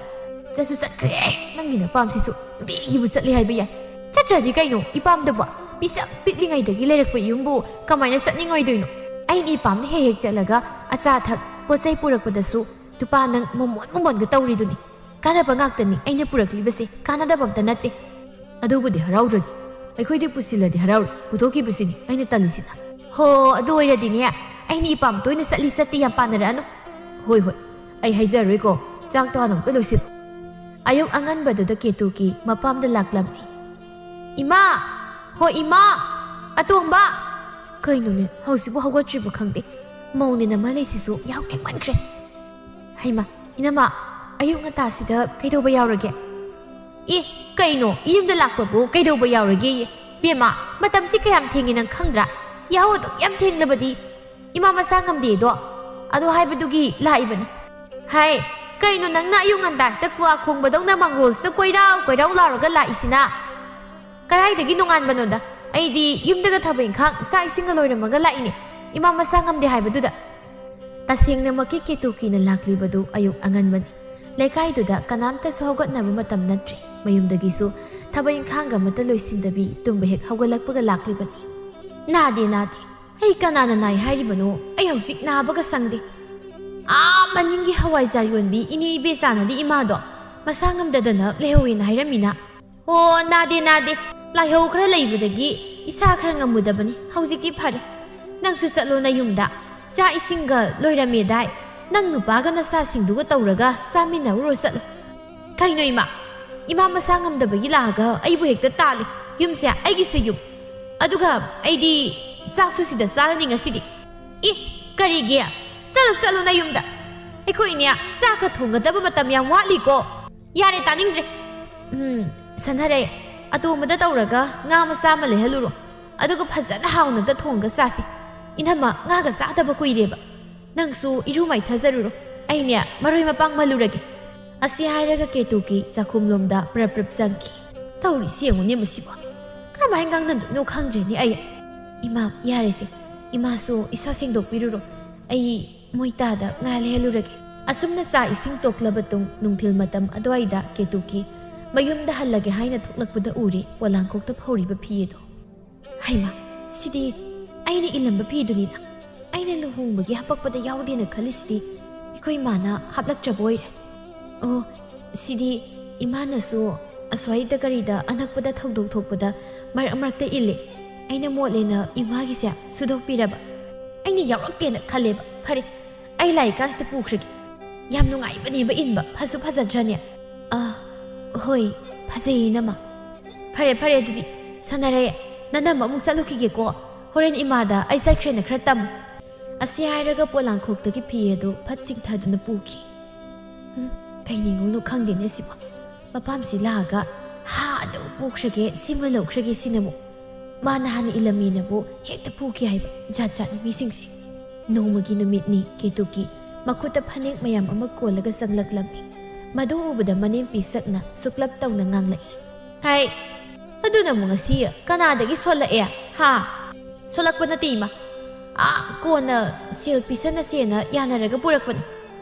"ꯆꯠꯁꯨ ꯆꯠꯈ꯭ꯔꯦ꯫ ꯅꯪꯒꯤ ꯅꯄꯥꯝꯁꯤꯁꯨ ꯅꯨꯡꯇꯤꯒꯤꯕꯨ ꯆꯠꯂꯦ ꯍꯥꯏꯕ ꯌꯥꯏ꯫ ꯆꯠꯇ꯭ꯔꯗꯤ ꯀꯩꯅꯣ ꯏꯄꯥꯝꯗꯕꯣ? ꯄꯤꯁꯛ ꯄꯤꯛꯂꯤꯉꯩꯗꯒꯤ ꯂꯩꯔꯛꯄ ꯌꯨꯝꯕꯨ ꯀꯃꯥꯏꯅ ꯆꯠꯅꯤꯡꯉꯣꯏꯗꯣꯏꯅꯣ? ꯑꯩꯒꯤ ꯏꯄꯥꯝꯗ ꯍꯦꯛ ꯍꯦꯛ ꯆꯠꯂꯒ ꯑꯆꯥ ꯑꯊꯛ, ꯄꯣꯠ ꯆꯩ ꯄꯨꯔꯛꯄꯗꯁꯨ ꯅꯨꯄꯥ ꯅꯪ ꯃꯣꯃꯣꯟ ꯃꯣꯃꯣꯟꯒ ꯇꯧꯔꯤꯗꯨꯅꯤ꯫ ꯀꯥꯟꯅꯕ ꯉꯥꯛꯇꯅꯤ ꯑꯩꯅ ꯄꯨꯔꯛꯂꯤꯕꯁꯦ, ꯀꯥꯟꯅꯗꯕ ꯑꯝꯇ ꯅꯠꯇꯦ꯫" "ꯑꯗꯨꯕꯨꯗꯤ ꯍꯔꯥꯎꯗ꯭ꯔꯗꯤ꯫ ꯑꯩꯈꯣꯏꯗꯤ ꯄꯨꯁꯤꯜꯂꯗꯤ ꯍꯔꯥꯎꯔꯦ, ꯄꯨꯊꯣꯛꯈꯤꯕꯁꯤꯅꯤ ꯑꯩꯅ ꯇꯜꯂꯤꯁꯤꯅ꯫" "ꯍꯣ, ꯑꯗꯨ ꯑꯣꯏꯔꯗꯤꯅꯦ, ꯑꯩꯅ ꯏꯄꯥꯝ ꯇꯣꯏꯅ ꯆꯠꯂꯤ ꯆꯠꯇꯦ ꯌꯥꯝ ꯄꯥꯅꯔꯛꯑꯅꯨ꯫" "ꯍꯣꯏ, ꯍꯣꯏ, ꯑꯩ ꯍꯥꯏꯖꯔꯔꯣꯏꯀꯣ꯫ ꯆꯥꯛꯇꯣ ꯍꯥꯟꯅ ꯑꯝꯇ ꯂꯣꯏꯁꯤꯜꯂꯨ꯫" ꯑꯌꯨꯛ ꯑꯉꯟꯕꯗꯨꯗ ꯀꯦꯇꯨꯀꯤ ꯃꯄꯥꯝꯗ ꯂꯥꯛꯂꯝꯃꯤ꯫ "ꯏꯃꯥ! ꯍꯣ ꯏꯃꯥ! ꯑꯇꯣꯝꯕ!" ꯀꯩꯅꯣꯅꯦ, ꯍꯧꯖꯤꯛꯄꯨ ꯍꯧꯒꯠꯇ꯭ꯔꯤꯕ ꯈꯪꯗꯦ꯫ ꯃꯧꯅꯦꯅ ꯃꯥ ꯂꯩꯁꯤꯁꯨ ꯌꯥꯍꯧ ꯊꯦꯡꯃꯟꯈ꯭ꯔꯦ꯫ "ꯍꯩꯃꯥ, ꯏꯅꯝꯃ, ꯑꯌꯨꯛ ꯉꯟꯇꯥꯁꯤꯗ ꯀꯩꯗꯧꯕ ꯌꯥꯎꯔꯒꯦ?" "ꯑꯦ, ꯀꯩꯅꯣ, ꯌꯨꯝꯗ ꯂꯥꯛꯄꯕꯨ ꯀꯩꯗꯧꯕ ꯌꯥꯎꯔꯒꯦꯌꯦ? ꯕꯦꯝꯃ, ꯃꯇꯝꯁꯤ ꯀꯌꯥꯝ ꯊꯦꯡꯉꯦ ꯅꯪ ꯈꯪꯗ꯭ꯔꯥ? ꯌꯥꯍꯧ ꯑꯗꯨꯛ ꯌꯥꯝ ꯊꯦꯡꯂꯕꯗꯤ ꯏꯃꯥ ꯃꯁꯥ ꯉꯝꯗꯦꯗꯣ, ꯑꯗꯨ ꯍꯥꯏꯕꯗꯨꯒꯤ ꯂꯥꯛꯏꯕꯅꯤ꯫" "ꯍꯥꯏ, ꯀꯩꯅꯣ ꯅꯪꯅ ꯑꯌꯨꯛ ꯉꯟꯇꯥꯁꯤꯗ ꯀ꯭ꯋꯥ ꯈꯣꯡꯕꯗꯧꯅ ꯃꯪꯒꯣꯜꯁꯤꯗ ꯀꯣꯏꯔꯥꯎ ꯀꯣꯏꯔꯥꯎ ꯂꯥꯎꯔꯒ ꯂꯥꯛꯏꯁꯤꯅ? ꯀꯗꯥꯏꯗꯒꯤ ꯅꯣꯡꯉꯥꯟꯕꯅꯣꯗ? ꯑꯩꯗꯤ ꯌꯨꯝꯗꯒ ꯊꯕꯛ ꯏꯪꯈꯥꯡ, ꯆꯥꯛ ꯏꯁꯤꯡꯒ ꯂꯣꯏꯔꯝꯃꯒ ꯂꯥꯛꯏꯅꯦ, ꯏꯃꯥ ꯃꯁꯥ ꯉꯝꯗꯦ ꯍꯥꯏꯕꯗꯨꯗ꯫" ꯇꯁꯦꯡꯅꯃꯛꯀꯤ ꯀꯦꯇꯨꯀꯤꯅ ꯂꯥꯛꯂꯤꯕꯗꯨ ꯑꯌꯨꯛ ꯑꯉꯟꯕꯅꯤ꯫ ꯂꯩꯀꯥꯏꯗꯨꯗ ꯀꯅꯥꯝꯇꯁꯨ ꯍꯧꯒꯠꯅꯕ ꯃꯇꯝ ꯅꯠꯇ꯭ꯔꯤ꯫ ꯃꯌꯨꯝꯗꯒꯤꯁꯨ ꯊꯕꯛ ꯏꯪꯈꯥꯡꯒ ꯑꯃꯠꯇ ꯂꯣꯏꯁꯤꯟꯗꯕꯤ ꯇꯨꯝꯕ ꯍꯦꯛ ꯍꯧꯒꯠꯂꯛꯄꯒ ꯂꯥꯛꯂꯤꯕꯅꯤ꯫ "ꯅꯥꯗꯦ, ꯅꯥꯗꯦ꯫ ꯑꯩ ꯀꯅꯥꯅ ꯅꯥꯏ ꯍꯥꯏꯔꯤꯕꯅꯣ? ꯑꯩ ꯍꯧꯖꯤꯛ ꯅꯥꯕꯒ ꯁꯪꯗꯦ꯫ ꯑꯥ ꯃꯅꯤꯡꯒꯤ ꯍꯋꯥꯏꯖꯥꯔ ꯌꯣꯟꯕꯤ ꯏꯅꯦ ꯏꯕꯦꯆꯥꯅꯗꯤ ꯏꯃꯥꯗꯣ ꯃꯁꯥ ꯉꯝꯗꯗꯅ ꯂꯩꯍꯧꯋꯦꯅ ꯍꯥꯏꯔꯝꯃꯤꯅ꯫" "ꯑꯣ, ꯅꯥꯗꯦ, ꯅꯥꯗꯦ꯫ ꯂꯥꯏꯍꯧ ꯈꯔ ꯂꯩꯕꯗꯒꯤ ꯏꯁꯥ ꯈꯔ ꯉꯝꯃꯨꯗꯕꯅꯤ꯫ ꯍꯧꯖꯤꯛꯇꯤ ꯐꯔꯦ꯫ ꯅꯪꯁꯨ ꯆꯠꯂꯣ ꯅꯌꯨꯝꯗ꯫ ꯆꯥꯛ ꯏꯁꯤꯡꯒ ꯂꯣꯏꯔꯝꯃꯦꯗꯥꯏ? ꯅꯪ ꯅꯨꯄꯥꯒ ꯅꯆꯥꯁꯤꯡꯗꯨꯒ ꯇꯧꯔꯒ ꯆꯥꯃꯤꯟꯅꯧꯔꯣ ꯆꯠꯂꯣ꯫ ꯀꯩꯅꯣ ꯏꯃꯥ? ꯏꯃꯥ ꯃꯁꯥ ꯉꯝꯗꯕꯒꯤ ꯂꯥꯛꯑꯒ ꯑꯩꯕꯨ ꯍꯦꯛꯇ ꯇꯥꯜꯂꯤ꯫ ꯌꯨꯝꯁꯦ ꯑꯩꯒꯤꯁꯨ ꯌꯨꯝ꯫ ꯑꯗꯨꯒ ꯑꯩꯗꯤ ꯆꯥꯛꯁꯨ ꯁꯤꯗ ꯆꯥꯔꯅꯤ ꯉꯁꯤꯗꯤ꯫ ꯏ, ꯀꯔꯤꯒꯤ? ꯆꯠꯂꯣ, ꯆꯠꯂꯣ ꯅꯌꯨꯝꯗ꯫ ꯑꯩꯈꯣꯏꯅꯦ ꯆꯥꯛꯀ ꯊꯣꯡꯒꯗꯕ ꯃꯇꯝ ꯌꯥꯝ ꯋꯥꯠꯂꯤꯀꯣ꯫ ꯌꯥꯔꯦ, ꯇꯥꯅꯤꯡꯗ꯭ꯔꯦ꯫ ꯎꯝ, ꯁꯥꯟꯅꯔꯦ꯫ ꯑꯇꯣꯝꯕꯗ ꯇꯧꯔꯒ ꯉꯥ ꯃꯆꯥ ꯑꯃ ꯂꯩꯍꯜꯂꯨꯔꯣ꯫ ꯑꯗꯨꯒ ꯐꯖꯅ ꯍꯥꯎꯅ ꯑꯝꯇ ꯊꯣꯡꯒ ꯆꯥꯁꯤ꯫ ꯏꯅꯝꯃ, ꯉꯥꯒ ꯆꯥꯗꯕ ꯀꯨꯏꯔꯦꯕ꯫ ꯅꯪꯁꯨ ꯏꯔꯨ ꯃꯥꯏꯊꯖꯔꯨꯔꯣ꯫ ꯑꯩꯅꯦ ꯃꯔꯣꯏ ꯃꯄꯥꯡ ꯃꯜꯂꯨꯔꯒꯦ꯫ ꯑꯁꯤ ꯍꯥꯏꯔꯒ ꯀꯦꯇꯨꯀꯤ ꯆꯥꯛꯈꯨꯝꯂꯣꯝꯗ ꯄ꯭ꯔꯞ ꯄ꯭ꯔꯞ ꯆꯪꯈꯤ꯫ ꯇꯧꯔꯤꯁꯤ ꯌꯦꯡꯉꯨꯅꯦ ꯃꯁꯤꯕꯣ꯫ ꯀꯔꯝꯍꯥꯏꯅ ꯉꯥꯡꯅꯗꯣꯏꯅꯣ ꯈꯪꯗ꯭ꯔꯦꯅꯦ ꯑꯩ꯫ ꯏꯃꯥ, ꯌꯥꯔꯦꯁꯦ꯫ ꯏꯃꯥꯁꯨ ꯏꯁꯥ ꯁꯦꯡꯗꯣꯛꯄꯤꯔꯨꯔꯣ꯫ ꯑꯩ ꯃꯣꯏ ꯇꯥꯗ ꯉꯥ ꯂꯩꯍꯜꯂꯨꯔꯒꯦ꯫ ꯑꯁꯨꯝꯅ ꯆꯥ ꯏꯁꯤꯡ ꯇꯣꯛꯂꯕ ꯇꯨꯡ ꯅꯨꯡꯊꯤꯜ ꯃꯇꯝ ꯑꯗꯨꯋꯥꯏꯗ ꯀꯦꯇꯨꯀꯤ ꯃꯌꯨꯝꯗ ꯍꯜꯂꯒꯦ ꯍꯥꯏꯅ ꯊꯣꯛꯂꯛꯄꯗ ꯎꯔꯦ ꯄꯣꯂꯥꯡꯈꯣꯛꯇ ꯐꯧꯔꯤꯕ ꯐꯤ ꯑꯗꯣ꯫ ꯍꯩꯃꯥ, ꯁꯤꯗꯤ ꯑꯩꯅ ꯏꯜꯂꯝꯕ ꯐꯤꯗꯨꯅꯤꯅ꯫ ꯑꯩꯅ ꯂꯨꯍꯣꯡꯕꯒꯤ ꯍꯥꯄꯛꯄꯗ ꯌꯥꯎꯗꯦꯅ ꯈꯜꯂꯤꯁꯤꯗꯤ ꯑꯩꯈꯣꯏ ꯏꯃꯥꯅ ꯍꯥꯞꯂꯛꯇ꯭ꯔꯕ ꯑꯣꯏꯔꯦ꯫ ꯑꯣ, ꯁꯤꯗꯤ ꯏꯃꯥꯅꯁꯨ ꯑꯁ꯭ꯋꯥꯏꯗ ꯀꯔꯤꯗ ꯑꯅꯛꯄꯗ ꯊꯧꯗꯣꯛ ꯊꯣꯛꯄꯗ ꯃꯔꯛ ꯃꯔꯛꯇ ꯏꯜꯂꯦ꯫ ꯑꯩꯅ ꯃꯣꯠꯂꯦꯅ ꯏꯃꯥꯒꯤꯁꯦ ꯁꯨꯗꯣꯛꯄꯤꯔꯕ꯫ ꯑꯩꯅ ꯌꯥꯎꯔꯛꯇꯦꯅ ꯈꯜꯂꯦꯕ꯫ ꯐꯔꯦ, ꯑꯩ ꯂꯥꯛꯏꯀꯥꯟꯁꯤꯗ ꯄꯨꯈ꯭ꯔꯒꯦ꯫ ꯌꯥꯝ ꯅꯨꯡꯉꯥꯏꯕꯅꯦꯕ ꯏꯟꯕ, ꯐꯁꯨ ꯐꯖꯗ꯭ꯔꯅꯦ? ꯑꯥ, ꯍꯣꯏ, ꯐꯖꯩ ꯏꯅꯝꯃ꯫ ꯐꯔꯦ, ꯐꯔꯦ, ꯑꯗꯨꯗꯤ ꯁꯥꯟꯅꯔꯦ꯫ ꯅꯅꯝꯃ ꯑꯃꯨꯛ ꯆꯠꯂꯨꯈꯤꯒꯦꯀꯣ꯫ ꯍꯣꯔꯦꯟ ꯏꯃꯥꯗ ꯑꯩ ꯆꯠꯈ꯭ꯔꯦꯅ ꯈꯔ ꯇꯝꯃꯨ꯫ ꯑꯁꯤ ꯍꯥꯏꯔꯒ ꯄꯣꯂꯥꯡꯈꯣꯛꯇꯒꯤ ꯐꯤ ꯑꯗꯨ ꯐꯠ ꯆꯤꯡꯊꯗꯨꯅ ꯄꯨꯈꯤ꯫ ꯎꯝ, ꯀꯩ ꯅꯤꯡꯉꯨꯅꯣ ꯈꯪꯗꯦꯅꯦ ꯁꯤꯕꯣ꯫ ꯃꯄꯥꯝꯁꯤ ꯂꯥꯛꯑꯒ ꯍꯥ ꯑꯗꯨ ꯄꯨꯈ꯭ꯔꯒꯦ, ꯁꯤꯃ ꯂꯧꯈ꯭ꯔꯒꯦ ꯁꯤꯅꯕꯨ꯫ ꯃꯥꯅ ꯍꯥꯟꯅ ꯏꯜꯂꯝꯃꯤꯅꯕꯨ ꯍꯦꯛꯇ ꯄꯨꯈꯤ ꯍꯥꯏꯕ꯫ ꯖꯥꯠ ꯖꯥꯠꯅꯤ ꯃꯤꯁꯤꯡꯁꯦ꯫ ꯅꯣꯡꯃꯒꯤ ꯅꯨꯃꯤꯠꯅꯤ ꯀꯦꯇꯨꯀꯤ ꯃꯈꯨꯠꯇ ꯐꯅꯦꯛ ꯃꯌꯥꯝ ꯑꯃ ꯀꯣꯜꯂꯒ ꯆꯪꯂꯛꯂꯝꯃꯤ꯫ ꯃꯗꯨ ꯎꯕꯗ ꯃꯅꯦꯝꯄꯤ ꯁꯛꯅ ꯁꯨꯛꯂꯞ ꯇꯧꯅ ꯉꯥꯡꯂꯛꯏ꯫ ꯍꯥꯏ, ꯑꯗꯨꯅ ꯑꯃꯨꯛ ꯉꯁꯤ ꯀꯅꯥꯗꯒꯤ ꯁꯣꯜꯂꯛꯑꯦ? ꯍꯥ? ꯁꯣꯜꯂꯛꯄ ꯅꯠꯇꯦ ꯏꯃꯥ꯫ ꯑꯥ, ꯀꯣꯟꯅ ꯁꯦꯜ ꯄꯤꯁꯟꯅꯁꯦꯅ ꯌꯥꯅꯔꯒ ꯄꯨꯔꯛꯄꯅꯤ꯫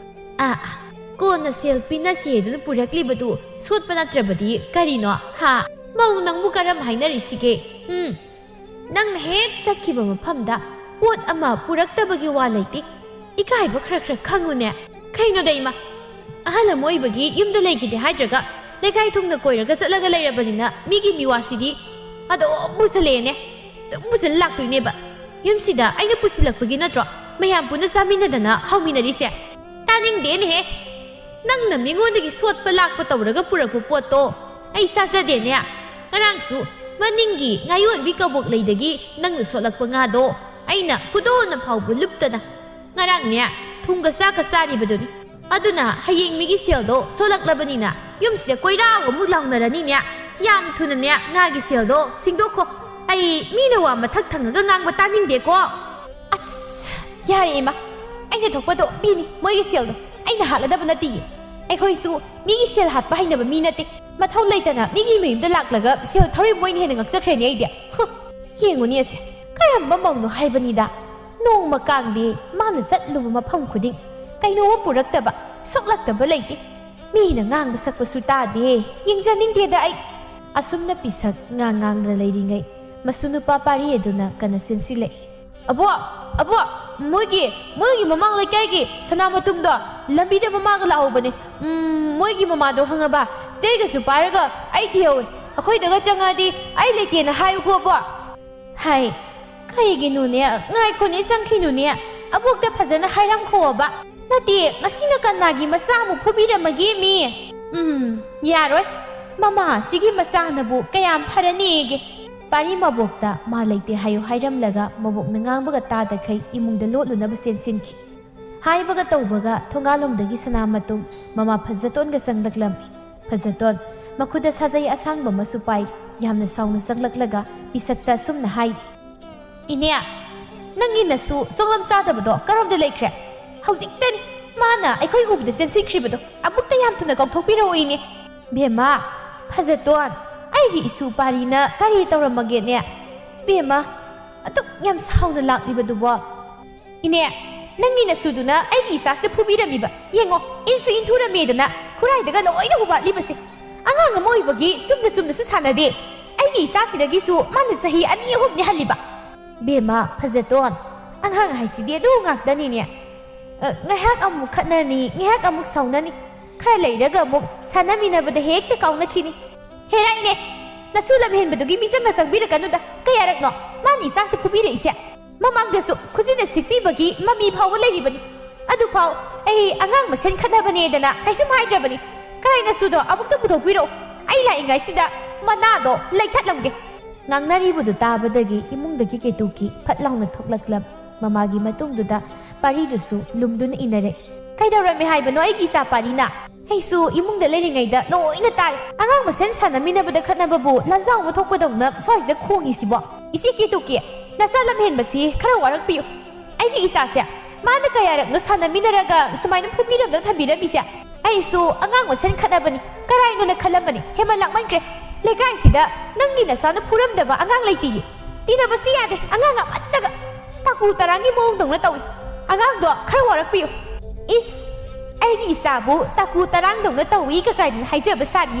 ꯑꯥ, ꯑꯥ, ꯀꯣꯟꯅ ꯁꯦꯜ ꯄꯤꯅꯁꯦꯗꯨꯅ ꯄꯨꯔꯛꯂꯤꯕꯗꯨ ꯁꯣꯠꯄ ꯅꯠꯇ꯭ꯔꯕꯗꯤ ꯀꯔꯤꯅꯣ? ꯍꯥ? ꯃꯧ ꯅꯪꯕꯨ ꯀꯔꯝ ꯍꯥꯏꯅꯔꯤꯁꯤꯒꯦ? ꯎꯝ? ꯅꯪꯅ ꯍꯦꯛ ꯆꯠꯈꯤꯕ ꯃꯐꯝꯗ ꯄꯣꯠ ꯑꯃ ꯄꯨꯔꯛꯇꯕꯒꯤ ꯋꯥ ꯂꯩꯇꯦ꯫ ꯏꯀꯥꯏꯕ ꯈꯔ ꯈꯔ ꯈꯪꯉꯨꯅꯦ꯫ ꯀꯩꯅꯣꯗ ꯏꯃꯥ? ꯑꯍꯜ ꯑꯃ ꯑꯣꯏꯕꯒꯤ ꯌꯨꯝꯗ ꯂꯩꯈꯤꯗꯦ ꯍꯥꯏꯗ꯭ꯔꯒ ꯂꯩꯀꯥꯏ ꯊꯨꯡꯅ ꯀꯣꯏꯔꯒ ꯆꯠꯂꯒ ꯂꯩꯔꯕꯅꯤꯅ ꯃꯤꯒꯤ ꯃꯤꯋꯥꯁꯤꯗꯤ ꯑꯗꯨꯝ ꯄꯨꯁꯜꯂꯛꯑꯦꯅꯦ꯫ ꯑꯗꯨꯝ ꯄꯨꯁꯜꯂ ꯂꯥꯛꯇꯣꯏꯅꯦꯕ꯫ ꯌꯨꯝꯁꯤꯗ ꯑꯩꯅ ꯄꯨꯁꯤꯜꯂꯛꯄꯒꯤ ꯅꯠꯇ꯭ꯔꯣ ꯃꯌꯥꯝ ꯄꯨꯟꯅ ꯆꯥꯃꯤꯟꯅꯗꯅ ꯍꯧꯃꯤꯟꯅꯔꯤꯁꯦ? ꯇꯥꯅꯤꯡꯗꯦꯅꯦꯍꯦ꯫ ꯅꯪꯅ ꯃꯤꯉꯣꯟꯗꯒꯤ ꯁꯣꯠꯄ ꯂꯥꯛꯄ ꯇꯧꯔꯒ ꯄꯨꯔꯛꯄ ꯄꯣꯠꯇꯣ ꯑꯩ ꯆꯥꯖꯗꯦꯅꯦ꯫ ꯉꯔꯥꯡꯁꯨ ꯃꯅꯤꯡꯒꯤ ꯉꯥꯌꯣꯟꯕꯤ ꯀꯕꯣꯛ ꯂꯩꯗꯒꯤ ꯅꯪꯅ ꯁꯣꯠꯂꯛꯄ ꯉꯥꯗꯣ ꯑꯩꯅ ꯈꯨꯗꯣꯟꯅ ꯐꯥꯎꯕ ꯂꯨꯞꯇꯅ ꯉꯔꯥꯡꯅꯦ ꯊꯨꯝꯒ ꯆꯥꯛꯀ ꯆꯥꯔꯤꯕꯗꯨꯅꯤ꯫ ꯑꯗꯨꯅ ꯍꯌꯦꯡ ꯃꯤꯒꯤ ꯁꯦꯜꯗꯣ ꯁꯣꯜꯂꯛꯂꯕꯅꯤꯅ ꯌꯨꯝꯁꯤꯗ ꯀꯣꯏꯔꯥꯎ ꯑꯃꯨꯛ ꯂꯥꯎꯅꯔꯅꯤꯅꯦ꯫ ꯌꯥꯝ ꯊꯨꯅꯅꯦ ꯉꯥꯒꯤ ꯁꯦꯜꯗꯣ ꯁꯤꯡꯗꯣꯛꯈꯣ꯫ ꯑꯩ ꯃꯤꯅ ꯋꯥ ꯃꯊꯛ ꯊꯪꯉꯒ ꯉꯥꯡꯕ ꯇꯥꯅꯤꯡꯗꯦꯀꯣ꯫ ꯑꯁ, ꯌꯥꯔꯦ ꯏꯃꯥ, ꯑꯩꯅ ꯊꯣꯛꯄ ꯑꯗꯨꯝ ꯄꯤꯅꯤ ꯃꯣꯏꯒꯤ ꯁꯦꯜꯗꯣ꯫ ꯑꯩꯅ ꯍꯥꯠꯂꯗꯕ ꯅꯠꯇꯤꯌꯦ꯫ ꯑꯩꯈꯣꯏꯁꯨ ꯃꯤꯒꯤ ꯁꯦꯜ ꯍꯥꯠꯄ ꯍꯩꯅꯕ ꯃꯤ ꯅꯠꯇꯦ꯫ ꯃꯊꯧ ꯂꯩꯇꯅ ꯃꯤꯒꯤ ꯃꯌꯨꯝꯗ ꯂꯥꯛꯂꯒ ꯁꯦꯜ ꯊꯧꯔꯤꯕ ꯃꯣꯏꯅ ꯍꯦꯟꯅ ꯉꯛꯆꯈ꯭ꯔꯦꯅꯦ ꯑꯩꯗꯤ꯫ ꯍꯨꯝ, ꯌꯦꯡꯉꯨꯅꯦ ꯑꯁꯦ, ꯀꯔꯝꯕ ꯃꯧꯅꯣ ꯍꯥꯏꯕꯅꯤꯗ꯫ ꯅꯣꯡꯃ ꯀꯥꯡꯗꯤ ꯃꯥꯅ ꯆꯠꯂꯨꯕ ꯃꯐꯝ ꯈꯨꯗꯤꯡ ꯀꯩꯅꯣꯝꯃ ꯄꯨꯔꯛꯇꯕ, ꯁꯣꯛꯂꯛꯇꯕ ꯂꯩꯇꯦ꯫ ꯃꯤꯅ ꯉꯥꯡꯕ ꯁꯛꯄꯁꯨ ꯇꯥꯗꯦ, ꯌꯦꯡꯖꯅꯤꯡꯗꯦꯗ ꯑꯩ꯫ ꯑꯁꯨꯝꯅ ꯄꯤꯁꯛ ꯉꯥꯡ ꯉꯥꯡꯗꯨꯅ ꯂꯩꯔꯤꯉꯩ, ꯃꯁꯨ ꯅꯨꯄꯥ ꯄꯥꯔꯤ ꯑꯗꯨꯅ ꯀꯟꯅ ꯆꯦꯟꯁꯤꯜꯂꯛꯏ꯫ "ꯑꯕꯣꯛ, ꯑꯕꯣꯛ, ꯃꯣꯏꯒꯤ, ꯃꯣꯏꯒꯤ ꯃꯃꯥꯡ ꯂꯩꯀꯥꯏꯒꯤ ꯁꯅꯥ ꯃꯇꯨꯝꯗꯣ ꯂꯝꯕꯤꯗ ꯃꯃꯥꯒ ꯂꯥꯛꯍꯧꯕꯅꯦ꯫ ꯎꯝ, ꯃꯣꯏꯒꯤ ꯃꯃꯥꯗꯣ ꯈꯪꯉꯕ? ꯆꯩꯒꯁꯨ ꯄꯥꯏꯔꯒ ꯑꯩ ꯊꯤꯍꯧꯋꯦ꯫ ꯑꯩꯈꯣꯏꯗꯒ ꯆꯪꯉꯛꯑꯗꯤ ꯑꯩ ꯂꯩꯇꯦꯅ ꯍꯥꯏꯌꯨꯀꯣ, ꯑꯕꯣꯛ꯫" ꯍꯥꯏ꯫ "ꯀꯔꯤꯒꯤꯅꯣꯅꯦ? ꯉꯥꯏꯈꯣꯅꯦ, ꯆꯪꯈꯤꯅꯨꯅꯦ꯫ ꯑꯕꯣꯛꯇ ꯐꯖꯅ ꯍꯥꯏꯔꯝꯈꯣꯕ꯫ ꯅꯠꯇꯦ, ꯉꯁꯤꯅ ꯀꯅꯥꯒꯤ ꯃꯆꯥ ꯑꯃꯨꯛ ꯐꯨꯕꯤꯔꯝꯃꯒꯦ, ꯃꯤ?" "ꯎꯝ, ꯌꯥꯔꯣꯏ꯫ ꯃꯃꯥ ꯑꯁꯤꯒꯤ ꯃꯆꯥꯅꯕꯨ ꯀꯌꯥꯝ ꯐꯔꯅꯦꯒꯦ?" ꯄꯥꯔꯤ ꯃꯕꯣꯛꯇ ꯃꯥ ꯂꯩꯇꯦ ꯍꯥꯏꯌꯨ ꯍꯥꯏꯔꯝꯂꯒ ꯃꯕꯣꯛꯅ ꯉꯥꯡꯕꯒ ꯇꯥꯗꯈꯩ ꯏꯃꯨꯡꯗ ꯂꯣꯠꯂꯨꯅꯕ ꯆꯦꯟꯁꯤꯟꯈꯤ꯫ ꯍꯥꯏꯕꯒ ꯇꯧꯕꯒ ꯊꯣꯡꯒꯥꯜꯂꯣꯝꯗꯒꯤ ꯁꯅꯥ ꯃꯇꯨꯝ ꯃꯃꯥ ꯐꯖꯇꯣꯟꯒ ꯆꯪꯂꯛꯂꯝꯃꯤ꯫ ꯐꯖꯇꯣꯟ ꯃꯈꯨꯠꯇ ꯁꯥꯖꯩ ꯑꯁꯥꯡꯕ ꯑꯃꯁꯨ ꯄꯥꯏ꯫ ꯌꯥꯝꯅ ꯁꯥꯎꯅ ꯆꯪꯂꯛꯂꯒ ꯄꯤꯁꯛꯇ ꯑꯁꯨꯝꯅ ꯍꯥꯏꯔꯤ, "ꯏꯅꯦ, ꯅꯪꯒꯤ ꯅꯁꯨ ꯆꯣꯡꯂꯝ ꯆꯥꯗꯕꯗꯣ ꯀꯔꯣꯝꯗ ꯂꯩꯈ꯭ꯔꯦ? ꯍꯧꯖꯤꯛꯇꯅꯤ ꯃꯥꯅ ꯑꯩꯈꯣꯏ ꯎꯕꯗ ꯆꯦꯟꯁꯤꯟꯈ꯭ꯔꯤꯕꯗꯣ꯫ ꯑꯃꯨꯛꯇ ꯌꯥꯝ ꯊꯨꯅ ꯀꯥꯎꯊꯣꯛꯄꯤꯔꯛꯑꯣ, ꯏꯅꯦ꯫" "ꯕꯦꯝꯃ, ꯐꯖꯇꯣꯟ, ꯑꯩꯒꯤ ꯏꯁꯨ ꯄꯥꯔꯤꯅ ꯀꯔꯤ ꯇꯧꯔꯝꯃꯒꯦꯅꯦ? ꯕꯦꯝꯃ, ꯑꯗꯨꯛ ꯌꯥꯝ ꯁꯥꯎꯅ ꯂꯥꯛꯂꯤꯕꯗꯨꯕꯣ?" "ꯏꯅꯦ, ꯅꯪꯒꯤ ꯅꯁꯨꯗꯨꯅ ꯑꯩꯒꯤ ꯏꯆꯥꯁꯤꯗ ꯐꯨꯕꯤꯔꯝꯃꯤꯕ꯫ ꯌꯦꯡꯉꯣ, ꯏꯟꯁꯨ ꯏꯟꯊꯨꯔꯝꯃꯦꯗꯅ ꯈꯨꯔꯥꯏꯗꯒ ꯂꯣꯏꯅ ꯍꯨꯕꯥꯠꯂꯤꯕꯁꯦ꯫ ꯑꯉꯥꯡ ꯑꯃ ꯑꯣꯏꯕꯒꯤ ꯆꯨꯝꯅ ꯆꯨꯝꯅꯁꯨ ꯁꯥꯟꯅꯗꯦ꯫ ꯑꯩꯒꯤ ꯏꯆꯥꯁꯤꯗꯒꯤꯁꯨ ꯃꯥꯅ ꯆꯍꯤ ꯑꯅꯤ ꯑꯍꯨꯝꯅꯤ ꯍꯜꯂꯤꯕ꯫" "ꯕꯦꯝꯃ, ꯐꯖꯇꯣꯟ, ꯑꯉꯥꯡ ꯍꯥꯏꯁꯤꯗꯤ ꯑꯗꯨ ꯉꯥꯛꯇꯅꯤꯅꯦ꯫ ꯑ, ꯉꯥꯏꯍꯥꯛ ꯑꯃꯨꯛ ꯈꯠꯅꯅꯤ, ꯉꯥꯏꯍꯥꯛ ꯑꯃꯨꯛ ꯁꯥꯎꯅꯅꯤ, ꯈꯔ ꯂꯩꯔꯒ ꯑꯃꯨꯛ ꯁꯥꯟꯅꯃꯤꯟꯅꯕꯗ ꯍꯦꯛꯇ ꯀꯥꯎꯅꯈꯤꯅꯤ꯫ ꯍꯦꯔꯥ ꯏꯅꯦ, ꯅꯁꯨ ꯂꯝꯍꯦꯟꯕꯗꯨꯒꯤ ꯃꯤꯆꯪꯒ ꯆꯪꯕꯤꯔꯛꯀꯅꯨꯗ꯫ ꯀꯌꯥꯔꯛꯅꯣ ꯃꯥꯅ ꯏꯆꯥꯁꯦ ꯐꯨꯕꯤꯔꯛꯏꯁꯦ? ꯃꯃꯥꯡꯗꯁꯨ ꯈꯨꯖꯤꯟꯅ ꯁꯤꯛꯄꯤꯕꯒꯤ ꯃꯃꯤ ꯐꯥꯎꯕ ꯂꯩꯔꯤꯕꯅꯤ꯫ ꯑꯗꯨꯐꯥꯎ ꯑꯩ ꯑꯉꯥꯡ ꯃꯁꯦꯟ ꯈꯠꯅꯕꯅꯦꯗꯅ ꯀꯩꯁꯨꯝ ꯍꯥꯏꯗ꯭ꯔꯕꯅꯤ꯫ ꯀꯔꯥꯏ ꯅꯁꯨꯗꯣ ꯑꯃꯨꯛꯇ ꯄꯨꯊꯣꯛꯄꯤꯔꯛꯑꯣ꯫ ꯑꯩ ꯂꯥꯛꯏꯉꯩꯁꯤꯗ ꯃꯅꯥꯗꯣ ꯂꯩꯊꯠꯂꯝꯒꯦ꯫ ꯉꯥꯡꯅꯔꯤꯕꯗꯨ ꯇꯥꯕꯗꯒꯤ ꯏꯃꯨꯡꯗꯒꯤ ꯀꯦꯇꯨꯀꯤ ꯐꯠ ꯂꯥꯎꯅ ꯊꯣꯛꯂꯛꯂꯝ꯫ ꯃꯃꯥꯒꯤ ꯃꯇꯨꯡꯗꯨꯗ ꯄꯥꯔꯤꯗꯨꯁꯨ ꯂꯨꯝꯗꯨꯅ ꯏꯟꯅꯔꯦ꯫ "ꯀꯩꯗꯧꯔꯝꯃꯦ ꯍꯥꯏꯕꯅꯣ ꯑꯩꯒꯤ ꯏꯆꯥ ꯄꯥꯔꯤꯅ? ꯑꯩꯁꯨ ꯏꯃꯨꯡꯗ ꯂꯩꯔꯤꯉꯩꯗ ꯂꯣꯏꯅ ꯇꯥꯔꯦ꯫ ꯑꯉꯥꯡ ꯃꯁꯦꯟ ꯁꯥꯟꯅꯃꯤꯟꯅꯕꯗ ꯈꯠꯅꯕꯕꯨ ꯂꯥꯟꯖꯥꯎ ꯑꯃ ꯊꯣꯛꯄꯗꯧꯅ ꯁ꯭ꯋꯥꯏꯁꯤꯗ ꯈꯣꯡꯉꯤꯁꯤꯕꯣ? ꯏꯆꯦ ꯀꯦꯇꯨꯀꯤ, ꯅꯆꯥ ꯂꯝꯍꯦꯟꯕꯁꯤ ꯈꯔ ꯋꯥꯔꯛꯄꯤꯌꯨ꯫ ꯑꯩꯒꯤ ꯏꯆꯥꯁꯦ ꯃꯥꯅ ꯀꯌꯥꯔꯛꯅꯣ ꯁꯥꯟꯅꯃꯤꯟꯅꯔꯒ ꯁꯨꯃꯥꯏꯅ ꯐꯨꯕꯤꯔꯝꯗꯅ ꯊꯝꯕꯤꯔꯝꯃꯤꯁꯦ? ꯑꯩꯁꯨ ꯑꯉꯥꯡ ꯃꯁꯦꯟ ꯈꯠꯅꯕꯅꯤ ꯀꯔꯥꯏꯅꯣꯅ ꯈꯜꯂꯝꯕꯅꯤ꯫ ꯍꯦꯃꯟ ꯂꯥꯛꯃꯟꯈ꯭ꯔꯦ꯫ ꯂꯩꯀꯥꯏꯁꯤꯗ ꯅꯪꯒꯤ ꯅꯆꯥꯅ ꯐꯨꯔꯝꯗꯕ ꯑꯉꯥꯡ ꯂꯩꯇꯦꯌꯦ꯫ ꯇꯤꯟꯅꯕꯁꯨ ꯌꯥꯗꯦ ꯑꯉꯥꯡ ꯑꯃꯠꯇꯒ꯫ ꯇꯥꯀꯨ ꯇꯔꯥꯡꯒꯤ ꯃꯑꯣꯡꯗꯧꯅ ꯇꯧꯏ꯫ ꯑꯉꯥꯡꯗꯣ ꯈꯔ ꯋꯥꯔꯛꯄꯤꯌꯨ꯫" "ꯏꯁ, ꯑꯩꯒꯤ ꯏꯆꯥꯕꯨ ꯇꯥꯀꯨ ꯇꯔꯥꯡꯗꯧꯅ ꯇꯧꯏ ꯀꯀꯥꯏꯗꯅ ꯍꯥꯏꯖꯕ ꯁꯥꯔꯤ꯫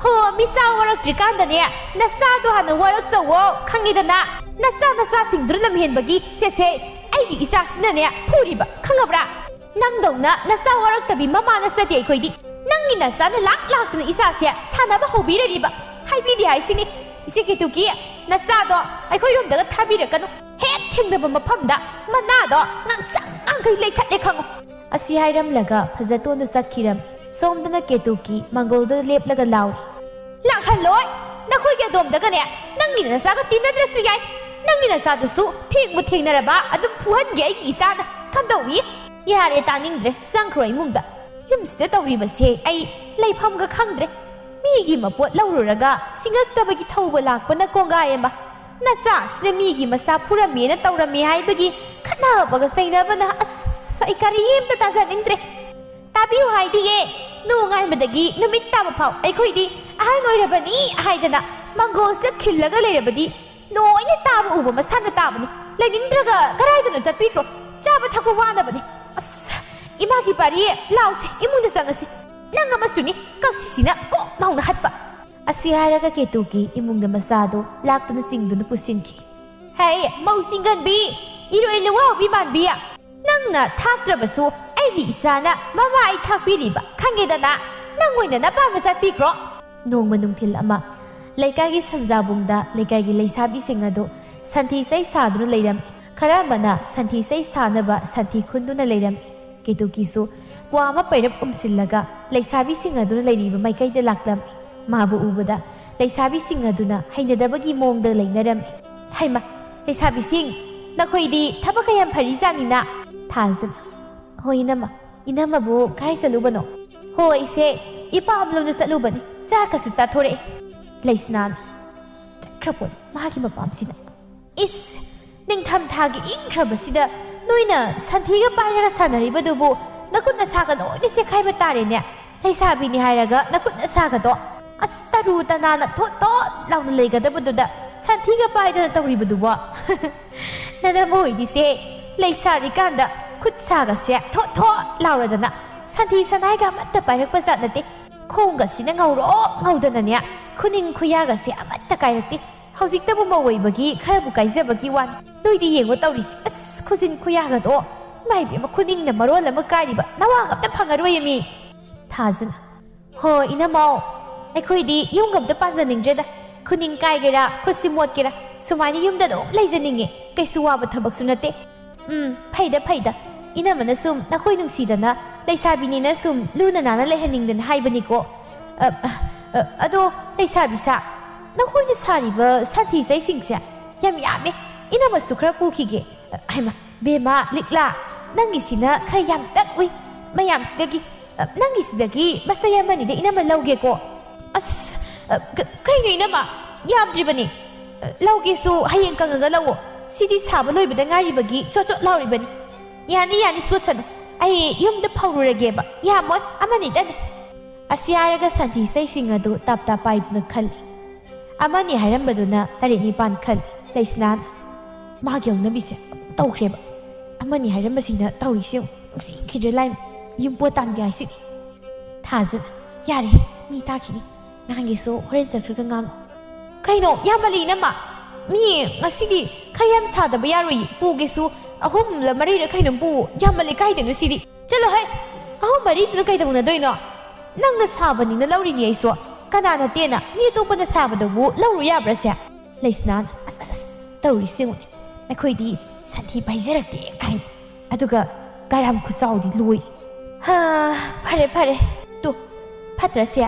ꯍꯣ, ꯃꯤꯆꯥ ꯋꯥꯔꯛꯇ꯭ꯔꯤꯀꯥꯟꯗꯅꯦ, ꯅꯆꯥꯗꯣ ꯍꯥꯟꯅ ꯋꯥꯔꯛꯆꯧꯋꯣ, ꯈꯪꯉꯦꯗꯅ? ꯅꯆꯥ ꯅꯆꯥꯁꯤꯡꯗꯨꯅ ꯂꯝꯍꯦꯟꯕꯒꯤ ꯁꯦꯁꯦ ꯑꯩꯒꯤ ꯏꯆꯥꯁꯤꯅꯅꯦ ꯐꯨꯔꯤꯕ, ꯈꯪꯉꯕ꯭ꯔꯥ? ꯅꯪꯗꯧꯅ ꯅꯆꯥ ꯋꯥꯔꯛꯇꯕꯤ ꯃꯃꯥ ꯅꯆꯗꯦ ꯑꯩꯈꯣꯏꯗꯤ꯫ ꯅꯪꯒꯤ ꯅꯆꯥꯅ ꯂꯥꯛ ꯂꯥꯛꯇꯅ ꯏꯆꯥꯁꯦ ꯁꯥꯟꯅꯕ ꯍꯧꯕꯤꯔꯔꯤꯕ꯫ ꯍꯥꯏꯕꯤꯗꯦ ꯍꯥꯏꯁꯤꯅꯤ꯫ ꯏꯆꯦ ꯀꯦꯇꯨꯀꯤ, ꯅꯆꯥꯗꯣ ꯑꯩꯈꯣꯏꯔꯣꯝꯗꯒ ꯊꯥꯕꯤꯔꯛꯀꯅꯨ꯫ ꯍꯦꯛ ꯊꯦꯡꯅꯕ ꯃꯐꯝꯗ ꯃꯅꯥꯗꯣ ꯉꯥꯡꯁꯪ ꯉꯥꯡꯈꯩ ꯂꯩꯈꯠꯂꯦ ꯈꯪꯉꯨ꯫" ꯑꯁꯤ ꯍꯥꯏꯔꯝꯂꯒ ꯐꯖꯇꯣꯟꯗꯨ ꯆꯠꯈꯤꯔꯝ꯫ ꯁꯣꯝꯗꯅ ꯀꯦꯇꯨꯀꯤ ꯃꯪꯒꯣꯜꯗ ꯂꯦꯞꯂꯒ ꯂꯥꯎꯔꯤ꯫ "ꯂꯥꯛꯍꯜꯂꯣꯏ! ꯅꯈꯣꯏꯒꯤ ꯑꯗꯣꯝꯗꯒꯅꯦ ꯅꯪꯒꯤ ꯅꯆꯥꯒ ꯇꯤꯟꯅꯗ꯭ꯔꯁꯨ ꯌꯥꯏ꯫ ꯅꯪꯒꯤ ꯅꯆꯥꯗꯨꯁꯨ ꯊꯦꯡꯕꯨ ꯊꯦꯡꯅꯔꯕ ꯑꯗꯨꯝ ꯐꯨꯍꯟꯒꯦ ꯑꯩꯒꯤ ꯏꯆꯥꯅ꯫ ꯀꯝꯗꯧꯏ?" "ꯌꯥꯔꯦ, ꯇꯥꯅꯤꯡꯗ꯭ꯔꯦ꯫ ꯆꯪꯈ꯭ꯔꯣ ꯏꯃꯨꯡꯗ꯫ ꯌꯨꯝꯁꯤꯗ ꯇꯧꯔꯤꯕꯁꯦ ꯑꯩ ꯂꯩꯐꯝꯒ ꯈꯪꯗ꯭ꯔꯦ꯫ ꯃꯤꯒꯤ ꯃꯄꯣꯠ ꯂꯧꯔꯨꯔꯒ ꯁꯤꯡꯉꯛꯇꯕꯒꯤ ꯊꯧꯕ ꯂꯥꯛꯄꯅ ꯀꯣꯡꯒꯥꯏ ꯑꯃ꯫ ꯅꯆꯥꯁꯤꯅ ꯃꯤꯒꯤ ꯃꯆꯥ ꯐꯨꯔꯝꯃꯦꯅ ꯇꯧꯔꯝꯃꯦ ꯍꯥꯏꯕꯒꯤ ꯈꯠꯅꯕꯒ ꯆꯩꯅꯕꯅ, ꯑꯁ, ꯑꯩ ꯀꯔꯤꯝꯇ ꯇꯥꯖꯅꯤꯡꯗ꯭ꯔꯦ꯫ ꯇꯥꯕꯤꯌꯨ ꯍꯥꯏꯗꯤꯌꯦ, ꯅꯣꯡꯉꯥꯟꯕꯗꯒꯤ ꯅꯨꯃꯤꯠ ꯇꯥꯕ ꯐꯥꯎ ꯑꯩꯈꯣꯏꯗꯤ ꯑꯍꯜ ꯑꯣꯏꯔꯕꯅꯤ ꯍꯥꯏꯗꯅ ꯃꯪꯒꯣꯜꯁꯤꯗ ꯈꯤꯜꯂꯒ ꯂꯩꯔꯕꯗꯤ ꯂꯣꯏꯅ ꯇꯥꯕ ꯎꯕ ꯃꯁꯥꯅ ꯇꯥꯕꯅꯤ꯫ ꯂꯩꯅꯤꯡꯗ꯭ꯔꯒ ꯀꯗꯥꯏꯗꯅꯣ ꯆꯠꯄꯤꯈ꯭ꯔꯣ꯫ ꯆꯥꯕ ꯊꯛꯄ ꯋꯥꯅꯕꯅꯤ꯫" "ꯑꯁ, ꯏꯃꯥꯒꯤ ꯄꯥꯔꯤ, ꯂꯥꯎꯁꯤ, ꯏꯃꯨꯡꯗ ꯆꯪꯉꯁꯤ꯫ ꯅꯪ ꯑꯃꯁꯨꯅꯤ ꯀꯛꯁꯤꯁꯤꯅ ꯀꯣꯛ ꯂꯥꯎꯅ ꯍꯠꯄ꯫" ꯑꯁꯤ ꯍꯥꯏꯔꯒ ꯀꯦꯇꯨꯀꯤ ꯏꯃꯨꯡꯗ ꯃꯆꯥꯗꯨ ꯂꯥꯛꯇꯨꯅ ꯆꯤꯡꯗꯨꯅ ꯄꯨꯁꯤꯟꯈꯤ꯫ "ꯍꯩ, ꯃꯧ ꯆꯤꯡꯒꯟꯕꯤ, ꯏꯔꯣꯏ ꯂꯩꯂꯨꯋꯥꯎꯕꯤ ꯃꯥꯟꯕꯤ, ꯅꯪꯅ ꯊꯥꯛꯇ꯭ꯔꯕꯁꯨ ꯑꯩꯒꯤ ꯏꯆꯥꯅ ꯃꯃꯥ ꯑꯩ ꯊꯥꯛꯄꯤꯔꯤꯕ ꯈꯪꯉꯦꯗꯅ꯫ ꯅꯪ ꯑꯣꯏꯅ ꯅꯄꯥꯝꯗ ꯆꯠꯄꯤꯈ꯭ꯔꯣ꯫" ꯅꯣꯡꯃ ꯅꯨꯡꯊꯤꯜ ꯑꯃ ꯂꯩꯀꯥꯏꯒꯤ ꯁꯟꯖꯥꯕꯨꯡꯗ ꯂꯩꯀꯥꯏꯒꯤ ꯂꯩꯁꯥꯕꯤꯁꯤꯡ ꯑꯗꯨ ꯁꯟꯊꯤ ꯆꯩ ꯁꯥꯗꯨꯅ ꯂꯩꯔꯝꯃꯤ꯫ ꯈꯔ ꯑꯃꯅ ꯁꯟꯊꯤ ꯆꯩ ꯁꯥꯅꯕ ꯁꯟꯊꯤ ꯈꯨꯟꯗꯨꯅ ꯂꯩꯔꯝꯃꯤ꯫ ꯀꯦꯇꯨꯀꯤꯁꯨ ꯀ꯭ꯋꯥ ꯑꯃ ꯄꯩꯔꯞ ꯎꯝꯁꯤꯜꯂꯒ ꯂꯩꯁꯥꯕꯤꯁꯤꯡ ꯑꯗꯨꯅ ꯂꯩꯔꯤꯕ ꯃꯥꯏꯀꯩꯗ ꯂꯥꯛꯂꯝꯃꯤ꯫ ꯃꯥꯕꯨ ꯎꯕꯗ ꯂꯩꯁꯥꯕꯤꯁꯤꯡ ꯑꯗꯨꯅ ꯍꯩꯅꯗꯕꯒꯤ ꯃꯑꯣꯡꯗ ꯂꯩꯅꯔꯝꯃꯤ꯫ "ꯍꯩꯃ, ꯂꯩꯁꯥꯕꯤꯁꯤꯡ, ꯅꯈꯣꯏꯗꯤ ꯊꯕꯛꯀ ꯌꯥꯝ ꯐꯔꯤꯖꯥꯠꯅꯤꯅ?" ꯊꯥꯖꯅ, "ꯍꯣꯏ ꯏꯅꯝꯃ, ꯏꯅꯝꯃꯕꯨ ꯀꯥꯏ ꯆꯠꯂꯨꯕꯅꯣ?" "ꯍꯣ, ꯑꯩꯁꯦ ꯏꯄꯥꯝꯂꯣꯝꯗ ꯆꯠꯂꯨꯕꯅꯤ, ꯆꯥꯛꯀꯁꯨ ꯆꯥꯊꯣꯔꯛꯑꯦ꯫" ꯂꯩꯁꯅꯥꯅ, "ꯆꯠꯈ꯭ꯔꯄꯣꯠꯅꯤ ꯃꯥꯒꯤ ꯃꯄꯥꯝꯁꯤꯅ꯫ ꯏꯁ, ꯅꯤꯡꯊꯝꯊꯥꯒꯤ ꯏꯪꯈ꯭ꯔꯕꯁꯤꯗ ꯅꯣꯏꯅ ꯁꯟꯊꯤꯒ ꯄꯥꯏꯔꯒ ꯁꯥꯟꯅꯔꯤꯕꯗꯨꯕꯨ ꯅꯈꯨꯠ ꯅꯁꯥꯒ ꯂꯣꯏꯅ ꯆꯦꯈꯥꯏꯕ ꯇꯥꯔꯦꯅꯦ꯫ ꯂꯩꯁꯥꯕꯤꯅꯤ ꯍꯥꯏꯔꯒ ꯅꯈꯨꯠ ꯅꯁꯥꯒꯗꯣ, ꯑꯁ, ꯇꯔꯨ ꯇꯅꯥꯟꯅ ꯊꯣꯠ ꯊꯣꯠ ꯂꯥꯎꯅ ꯂꯩꯒꯗꯕꯗꯨꯗ ꯁꯟꯊꯤꯒ ꯄꯥꯏꯗꯅ ꯇꯧꯔꯤꯕꯗꯨꯕꯣ?" "ꯅꯅꯝꯃ ꯍꯣꯏꯗꯤꯁꯦ ꯂꯩꯁꯥꯔꯤꯀꯥꯟꯗ ꯈꯨꯠ ꯁꯥꯒꯁꯦ ꯊꯣꯠ ꯊꯣꯠ ꯂꯥꯎꯔꯗꯅ ꯁꯟꯊꯤ ꯁꯅꯥꯏꯒ ꯑꯃꯠꯇ ꯄꯥꯏꯔꯛꯄ ꯖꯥꯠ ꯅꯠꯇꯦ꯫ ꯈꯣꯡꯒꯁꯤꯅ ꯉꯧꯔꯣꯛ ꯉꯧꯗꯅꯅꯦ, ꯈꯨꯅꯤꯡ ꯈꯨꯌꯥꯒꯁꯦ ꯑꯃꯠꯇ ꯀꯥꯏꯔꯛꯇꯦ꯫ ꯍꯧꯖꯤꯛꯇꯕꯨ ꯃꯧ ꯑꯣꯏꯕꯒꯤ ꯈꯔꯕꯨ ꯀꯥꯏꯖꯕꯒꯤ ꯋꯥꯅꯤ꯫ ꯅꯣꯏꯗꯤ ꯌꯦꯡꯉꯣ ꯇꯧꯔꯤꯁꯤ, ꯑꯁ, ꯈꯨꯖꯤꯟ ꯈꯨꯌꯥꯒꯗꯣ, ꯏꯃꯥ ꯏꯕꯦꯝꯃ, ꯈꯨꯅꯤꯡꯅ ꯃꯔꯣꯜ ꯑꯃ ꯀꯥꯏꯔꯤꯕ, ꯅꯋꯥꯒ ꯑꯝꯇ ꯐꯪꯉꯔꯣꯏꯌꯦ ꯃꯤ꯫" ꯊꯥꯖꯅ, "ꯍꯣ, ꯏꯅꯝꯃꯧ, ꯑꯩꯈꯣꯏꯗꯤ ꯌꯨꯝꯒ ꯑꯝꯇ ꯄꯥꯟꯖꯅꯤꯡꯗ꯭ꯔꯦꯗ꯫ ꯈꯨꯅꯤꯡ ꯀꯥꯏꯒꯦꯔꯥ, ꯈꯨꯠꯁꯤ ꯃꯣꯠꯀꯦꯔꯥ, ꯁꯨꯃꯥꯏꯅ ꯌꯨꯝꯗ ꯑꯗꯨꯝ ꯂꯩꯖꯅꯤꯡꯉꯦ꯫ ꯀꯩꯁꯨ ꯋꯥꯕ ꯊꯕꯛꯁꯨ ꯅꯠꯇꯦ꯫" "ꯎꯝ, ꯐꯩꯗ, ꯐꯩꯗ꯫ ꯏꯅꯝꯃꯅ ꯁꯨꯝ ꯅꯈꯣꯏ ꯅꯨꯡꯁꯤꯗꯅ, ꯂꯩꯁꯥꯕꯤꯅꯤꯅ ꯁꯨꯝ ꯂꯨꯅ ꯅꯥꯟꯅ ꯂꯩꯍꯟꯅꯤꯡꯗꯅ ꯍꯥꯏꯕꯅꯤꯀꯣ꯫ ꯑ, ꯑ, ꯑ, ꯑꯗꯣ, ꯂꯩꯁꯥꯕꯤ ꯁꯥ, ꯅꯈꯣꯏꯅ ꯁꯥꯔꯤꯕ ꯁꯟꯊꯤ ꯆꯩꯁꯤꯡꯁꯦ ꯌꯥꯝ ꯌꯥꯝꯃꯦ꯫ ꯏꯅꯝꯃꯁꯨ ꯈꯔ ꯄꯨꯈꯤꯒꯦ꯫" ꯑ, ꯍꯩꯃꯥ, ꯕꯦꯝꯃ, ꯂꯤꯛꯂꯥ, ꯅꯪꯒꯤꯁꯤꯅ ꯈꯔ ꯌꯥꯝꯇꯛ ꯎꯏ꯫ ꯃꯌꯥꯝꯁꯤꯗꯒꯤ, ꯑ, ꯅꯪꯒꯤꯁꯤꯗꯒꯤ ꯃꯆꯩ ꯑꯃꯅꯤꯗ ꯏꯅꯝꯃ ꯂꯧꯒꯦꯀꯣ꯫ ꯑꯁ, ꯑ, ꯀ-, ꯀꯩꯅꯣ ꯏꯅꯝꯃ? ꯌꯥꯝꯗ꯭ꯔꯤꯕꯅꯤ꯫ ꯑ, ꯂꯧꯒꯦꯁꯨ ꯍꯌꯦꯡ ꯀꯪꯉꯒ ꯂꯧꯑꯣ꯫ ꯁꯤꯗꯤ ꯁꯥꯕ ꯂꯣꯏꯕꯗ ꯉꯥꯏꯔꯤꯕꯒꯤ ꯆꯣꯠ ꯆꯣꯠ ꯂꯥꯎꯔꯤꯕꯅꯤ꯫ ꯌꯥꯅꯤ, ꯌꯥꯅꯤ, ꯆꯣꯠꯁꯅꯨ꯫ ꯑꯩ ꯌꯨꯝꯗ ꯐꯧꯔꯨꯔꯒꯦꯕ꯫ ꯌꯥꯝꯃꯣꯏ, ꯑꯃꯅꯤꯗꯅꯤ꯫ ꯑꯁꯤ ꯍꯥꯏꯔꯒ ꯁꯟꯊꯤ ꯆꯩꯁꯤꯡ ꯑꯗꯨ ꯇꯥꯞ ꯇꯥꯞ ꯄꯥꯏꯗꯨꯅ ꯈꯜꯂꯤ꯫ ꯑꯃꯅꯤ ꯍꯥꯏꯔꯝꯕꯗꯨꯅ ꯇꯔꯦꯠ ꯅꯤꯄꯥꯟ ꯈꯜꯂꯤ꯫ ꯂꯩꯁꯅꯥꯅ, "ꯃꯥꯒꯤ ꯍꯧꯅꯕꯤꯁꯦ ꯇꯧꯈ꯭ꯔꯦꯕ꯫ ꯑꯃꯅꯤ ꯍꯥꯏꯔꯝꯕꯁꯤꯅ ꯇꯧꯔꯤꯁꯤ ꯌꯦꯡꯉꯨ꯫ ꯅꯨꯡꯁꯤꯈꯤꯗ꯭ꯔꯦ ꯂꯥꯏꯃ꯫ ꯌꯨꯝꯄꯣꯠ ꯇꯥꯟꯒꯦ ꯍꯥꯏꯁꯤꯗꯤ꯫" ꯊꯥꯖꯅ, "ꯌꯥꯔꯦ, ꯃꯤ ꯇꯥꯈꯤꯅꯤ꯫ ꯅꯍꯥꯟꯒꯤꯁꯨ ꯍꯣꯔꯦꯟ ꯆꯠꯈ꯭ꯔꯒ ꯉꯥꯡꯉꯨ꯫" "ꯀꯩꯅꯣ, ꯌꯥꯝꯃꯜꯂꯤ ꯏꯅꯝꯃ꯫ ꯃꯤ ꯉꯁꯤꯗꯤ ꯈꯔ ꯌꯥꯝ ꯁꯥꯗꯕ ꯌꯥꯔꯣꯏꯌꯦ꯫ ꯄꯨꯒꯦꯁꯨ ꯑꯍꯨꯝꯂ ꯃꯔꯤꯔ ꯀꯩꯅꯣꯝ ꯄꯨ꯫ ꯌꯥꯝꯃꯜꯂꯤ ꯀꯥꯏꯗꯅꯣ ꯁꯤꯗꯤ꯫ ꯆꯠꯂꯣ ꯍꯩ, ꯑꯍꯨꯝ ꯃꯔꯤꯗꯨꯅ ꯀꯩꯗꯧꯅꯗꯣꯏꯅꯣ? ꯅꯪꯅ ꯁꯥꯕꯅꯤꯅ ꯂꯧꯔꯤꯅꯤ ꯑꯩꯁꯨ꯫ "ꯀꯅꯥ ꯅꯠꯇꯦꯅ? ꯃꯤ ꯑꯇꯣꯞꯄꯅ ꯁꯥꯕꯗꯕꯨ ꯂꯧꯔꯨ ꯌꯥꯕ꯭ꯔꯥ ꯁꯦ?" ꯂꯩꯁꯅꯥꯅ, "ꯑꯁ, ꯑꯁ, ꯑꯁ, ꯇꯧꯔꯤꯁꯤ ꯌꯦꯡꯉꯨꯅꯦ, ꯑꯩꯈꯣꯏꯗꯤ ꯁꯟꯊꯤ ꯄꯥꯏꯖꯔꯛꯇꯦ" ꯀꯥꯏꯅ꯫ ꯑꯗꯨꯒ ꯀꯥꯏꯔꯥꯝ ꯈꯨꯆꯥꯎꯗꯤ ꯂꯣꯏꯔꯦ꯫ "ꯍꯥ, ꯐꯔꯦ, ꯐꯔꯦ꯫ ꯇꯨ, ꯐꯠꯇ꯭ꯔꯁꯦ?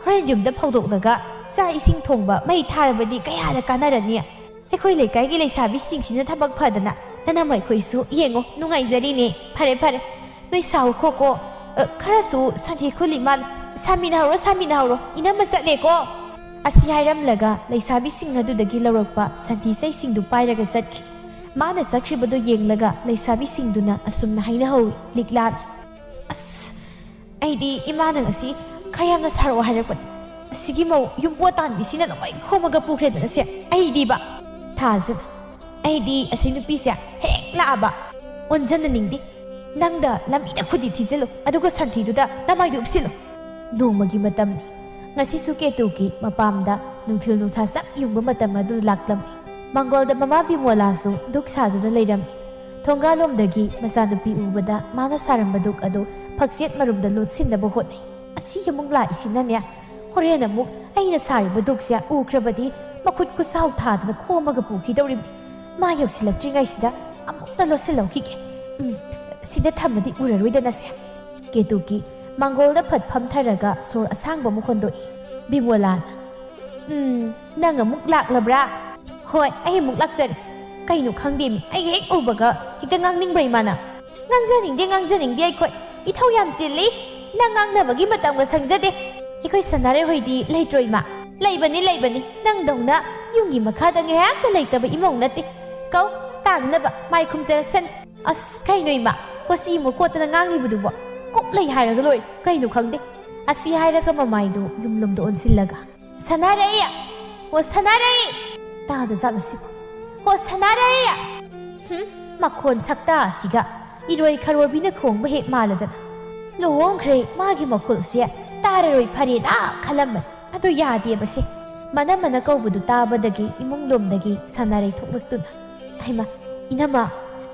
ꯍꯣꯔꯦꯟ ꯌꯨꯝꯗ ꯐꯧꯗꯣꯛꯂꯒ ꯆꯥꯛ ꯏꯁꯤꯡ ꯊꯣꯡꯕ ꯃꯩ ꯊꯥꯔꯕꯗꯤ ꯀꯌꯥꯗ ꯀꯥꯟꯅꯔꯅꯤ? ꯑꯩꯈꯣꯏ ꯂꯩꯀꯥꯏꯒꯤ ꯂꯩꯁꯥꯕꯤꯁꯤꯡꯁꯤꯅ ꯊꯕꯛ ꯐꯗꯅ ꯅꯅꯝꯃ ꯑꯩꯈꯣꯏꯁꯨ ꯌꯦꯡꯉꯣ, ꯅꯨꯡꯉꯥꯏꯖꯔꯤꯅꯦ꯫ ꯐꯔꯦ, ꯐꯔꯦ꯫ ꯅꯣꯏ ꯁꯥꯎꯈꯣꯀꯣ꯫ ꯑ, ꯈꯔꯁꯨ ꯁꯟꯊꯤ ꯈꯨꯜꯂꯤ ꯃꯥꯜꯂꯦ꯫ ꯁꯥꯃꯤꯟꯅꯍꯧꯔꯣ, ꯁꯥꯃꯤꯟꯅꯍꯧꯔꯣ꯫ ꯏꯅꯝꯃ ꯆꯠꯂꯦꯀꯣ꯫" ꯑꯁꯤ ꯍꯥꯏꯔꯝꯂꯒ ꯂꯩꯁꯥꯕꯤꯁꯤꯡ ꯑꯗꯨꯗꯒꯤ ꯂꯧꯔꯛꯄ ꯁꯟꯊꯤ ꯆꯩꯁꯤꯡꯗꯨ ꯄꯥꯏꯔꯒ ꯆꯠꯈꯤ꯫ ꯃꯥꯅ ꯆꯠꯈ꯭ꯔꯤꯕꯗꯨ ꯌꯦꯡꯂꯒ ꯂꯩꯁꯥꯕꯤꯁꯤꯡꯗꯨꯅ ꯑꯁꯨꯝꯅ ꯍꯥꯏꯅꯍꯧꯏ ꯂꯤꯛꯂꯥꯅ꯫ "ꯑꯁ, ꯑꯩꯗꯤ ꯏꯃꯥꯅ ꯉꯁꯤ ꯈꯔ ꯌꯥꯝꯅ ꯁꯥꯔꯛꯑꯣ ꯍꯥꯏꯔꯛꯄꯅꯦ꯫ ꯑꯁꯤꯒꯤ ꯃꯧ ꯌꯨꯝꯄꯣꯠ ꯇꯥꯟꯕꯤꯁꯤꯅ ꯂꯣꯏ ꯈꯣꯝꯃꯒ ꯄꯨꯈ꯭ꯔꯦꯗꯅ ꯁꯦ꯫ ꯑꯩꯗꯤꯕ ꯊꯥꯖ, ꯑꯩꯗꯤ ꯑꯁꯤ ꯅꯨꯄꯤꯁꯦ ꯍꯦꯛ ꯂꯥꯛꯑꯕ ꯑꯣꯟꯖꯟꯅꯅꯤꯡꯗꯦ꯫ ꯅꯪꯗ ꯂꯝꯕꯤꯗ ꯈꯨꯗꯤ ꯊꯤꯖꯤꯜꯂꯨ, ꯑꯗꯨꯒ ꯁꯟꯊꯤꯗꯨꯗ ꯅꯃꯥꯏꯗꯨ ꯎꯞꯁꯤꯜꯂꯨ꯫ ꯅꯣꯡꯃꯒꯤ ꯃꯇꯝꯅꯤ꯫ ꯉꯁꯤꯁꯨ ꯀꯦꯇꯨꯒꯤ ꯃꯄꯥꯝꯗ ꯅꯨꯡꯊꯤꯜ ꯅꯨꯡꯁꯥ ꯆꯞ ꯌꯨꯡꯕ ꯃꯇꯝ ꯑꯗꯨ ꯂꯥꯛꯂꯝꯃꯤ꯫ ꯃꯪꯒꯣꯜꯗ ꯃꯃꯥ ꯕꯤꯃꯣꯂꯥꯁꯨ ꯗꯨꯛ ꯁꯥꯗꯨꯅ ꯂꯩꯔꯝꯃꯤ꯫ ꯊꯣꯡꯒꯥꯜꯂꯣꯝꯗꯒꯤ ꯃꯆꯥꯅꯨꯄꯤ ꯎꯕꯗ ꯃꯥꯅ ꯁꯥꯔꯝꯕ ꯗꯨꯛ ꯑꯗꯨ ꯐꯛꯆꯦꯠ ꯃꯔꯨꯝꯗ ꯂꯣꯠꯁꯤꯟꯅꯕ ꯍꯣꯠꯅꯩ꯫ "ꯑꯁꯤ ꯑꯃꯨꯛ ꯂꯥꯛꯏꯁꯤꯅꯅꯦ, ꯍꯣꯔꯦꯟ ꯑꯃꯨꯛ ꯑꯩꯅ ꯁꯥꯔꯤꯕ ꯗꯨꯛꯁꯦ ꯎꯈ꯭ꯔꯕꯗꯤ ꯃꯈꯨꯠ ꯈꯨꯠꯁꯥꯎ ꯊꯥꯗꯅ ꯈꯣꯝꯃꯒ ꯄꯨꯈꯤꯗꯧꯔꯤꯕꯅꯤ꯫ ꯃꯥ ꯌꯧꯁꯤꯜꯂꯛꯇ꯭ꯔꯤꯉꯩꯁꯤꯗ ꯑꯃꯨꯛꯇ ꯂꯣꯠꯁꯤꯜꯍꯧꯈꯤꯒꯦ꯫ ꯎꯝ, ꯁꯤꯗ ꯊꯝꯃꯗꯤ ꯎꯔꯔꯣꯏꯗꯅꯁꯦ꯫" ꯀꯦꯇꯨꯀꯤ ꯃꯪꯒꯣꯜꯗ ꯐꯠ ꯐꯝꯊꯔꯒ ꯁꯣꯔ ꯑꯁꯥꯡꯕ ꯑꯃꯨꯛ ꯍꯣꯟꯗꯣꯛꯏ꯫ ꯕꯤꯃꯣꯂꯥꯅ, "ꯎꯝ, ꯅꯪ ꯑꯃꯨꯛ ꯂꯥꯛꯂꯕ꯭ꯔꯥ?" "ꯍꯣꯏ, ꯑꯩ ꯑꯃꯨꯛ ꯂꯥꯛꯆꯔꯦ꯫ ꯀꯩꯅꯣ ꯈꯪꯗꯦꯃꯤ, ꯑꯩ ꯍꯦꯛ ꯎꯕꯒ ꯍꯦꯛꯇ ꯉꯥꯡꯅꯤꯡꯕ꯭ꯔꯥ ꯏꯃꯥꯅ?" "ꯉꯥꯡꯖꯅꯤꯡꯗꯦ, ꯉꯥꯡꯖꯅꯤꯡꯗꯦ ꯑꯩꯈꯣꯏ꯫ ꯏꯊꯧ ꯌꯥꯝ ꯆꯤꯜꯂꯤ꯫ ꯅꯪ ꯉꯥꯡꯅꯕꯒꯤ ꯃꯇꯝꯒ ꯁꯪꯖꯗꯦ꯫ ꯑꯩꯈꯣꯏ ꯁꯅꯥꯔꯩ ꯍꯣꯏꯗꯤ ꯂꯩꯇ꯭ꯔꯣ ꯏꯃꯥ?" "ꯂꯩꯕꯅꯤ, ꯂꯩꯕꯅꯤ꯫ ꯅꯪꯗꯧꯅ ꯌꯨꯝꯒꯤ ꯃꯈꯥꯗ ꯉꯥꯏꯍꯥꯛꯇ ꯂꯩꯇꯕ ꯏꯃꯧ ꯅꯠꯇꯦ꯫ ꯀꯧ, ꯇꯥꯅꯅꯕ ꯃꯥꯏ ꯈꯨꯝꯖꯔꯛꯁꯅꯤ꯫" "ꯑꯁ, ꯀꯩꯅꯣ ꯏꯃꯥ, ꯀꯣꯆꯤ ꯑꯃꯨꯛ ꯀꯣꯠꯇꯅ ꯉꯥꯡꯂꯤꯕꯗꯨꯕꯣ? ꯀꯨꯞ ꯂꯩ ꯍꯥꯏꯔꯒ ꯂꯣꯏꯔꯦ, ꯀꯩꯅꯣ ꯈꯪꯗꯦ꯫" ꯑꯁꯤ ꯍꯥꯏꯔꯒ ꯃꯃꯥꯏꯗꯨ ꯌꯨꯝꯂꯣꯝꯗ ꯑꯣꯟꯁꯤꯜꯂꯒ, "ꯁꯅꯥꯔꯩ! ꯑꯣ ꯁꯅꯥꯔꯩ!" ꯇꯥꯗꯖꯥꯠꯂꯣ ꯁꯤꯕꯣ? "ꯑꯣ ꯁꯅꯥꯔꯩ!" ꯍꯨꯝ, ꯃꯈꯣꯟ ꯁꯛꯇꯥ ꯑꯁꯤꯒ ꯏꯔꯣꯏ ꯈꯔꯣꯕꯤꯅ ꯈꯣꯡꯕ ꯍꯦꯛ ꯃꯥꯜꯂꯗꯅ꯫ ꯂꯨꯍꯣꯡꯈ꯭ꯔꯦ, ꯃꯥꯒꯤ ꯃꯈꯣꯜꯁꯦ ꯇꯥꯔꯔꯣꯏ ꯐꯔꯦꯗ ꯈꯜꯂꯝꯕꯅꯤ꯫ ꯑꯗꯨ ꯌꯥꯗꯦꯕꯁꯦ꯫ ꯃꯅꯝꯃꯅ ꯀꯧꯕꯗꯨ ꯇꯥꯕꯗꯒꯤ ꯏꯃꯨꯡꯂꯣꯝꯗꯒꯤ ꯁꯅꯥꯔꯩ ꯊꯣꯛꯂꯛꯇꯨꯅ, "ꯍꯩꯃꯥ, ꯏꯅꯝꯃ,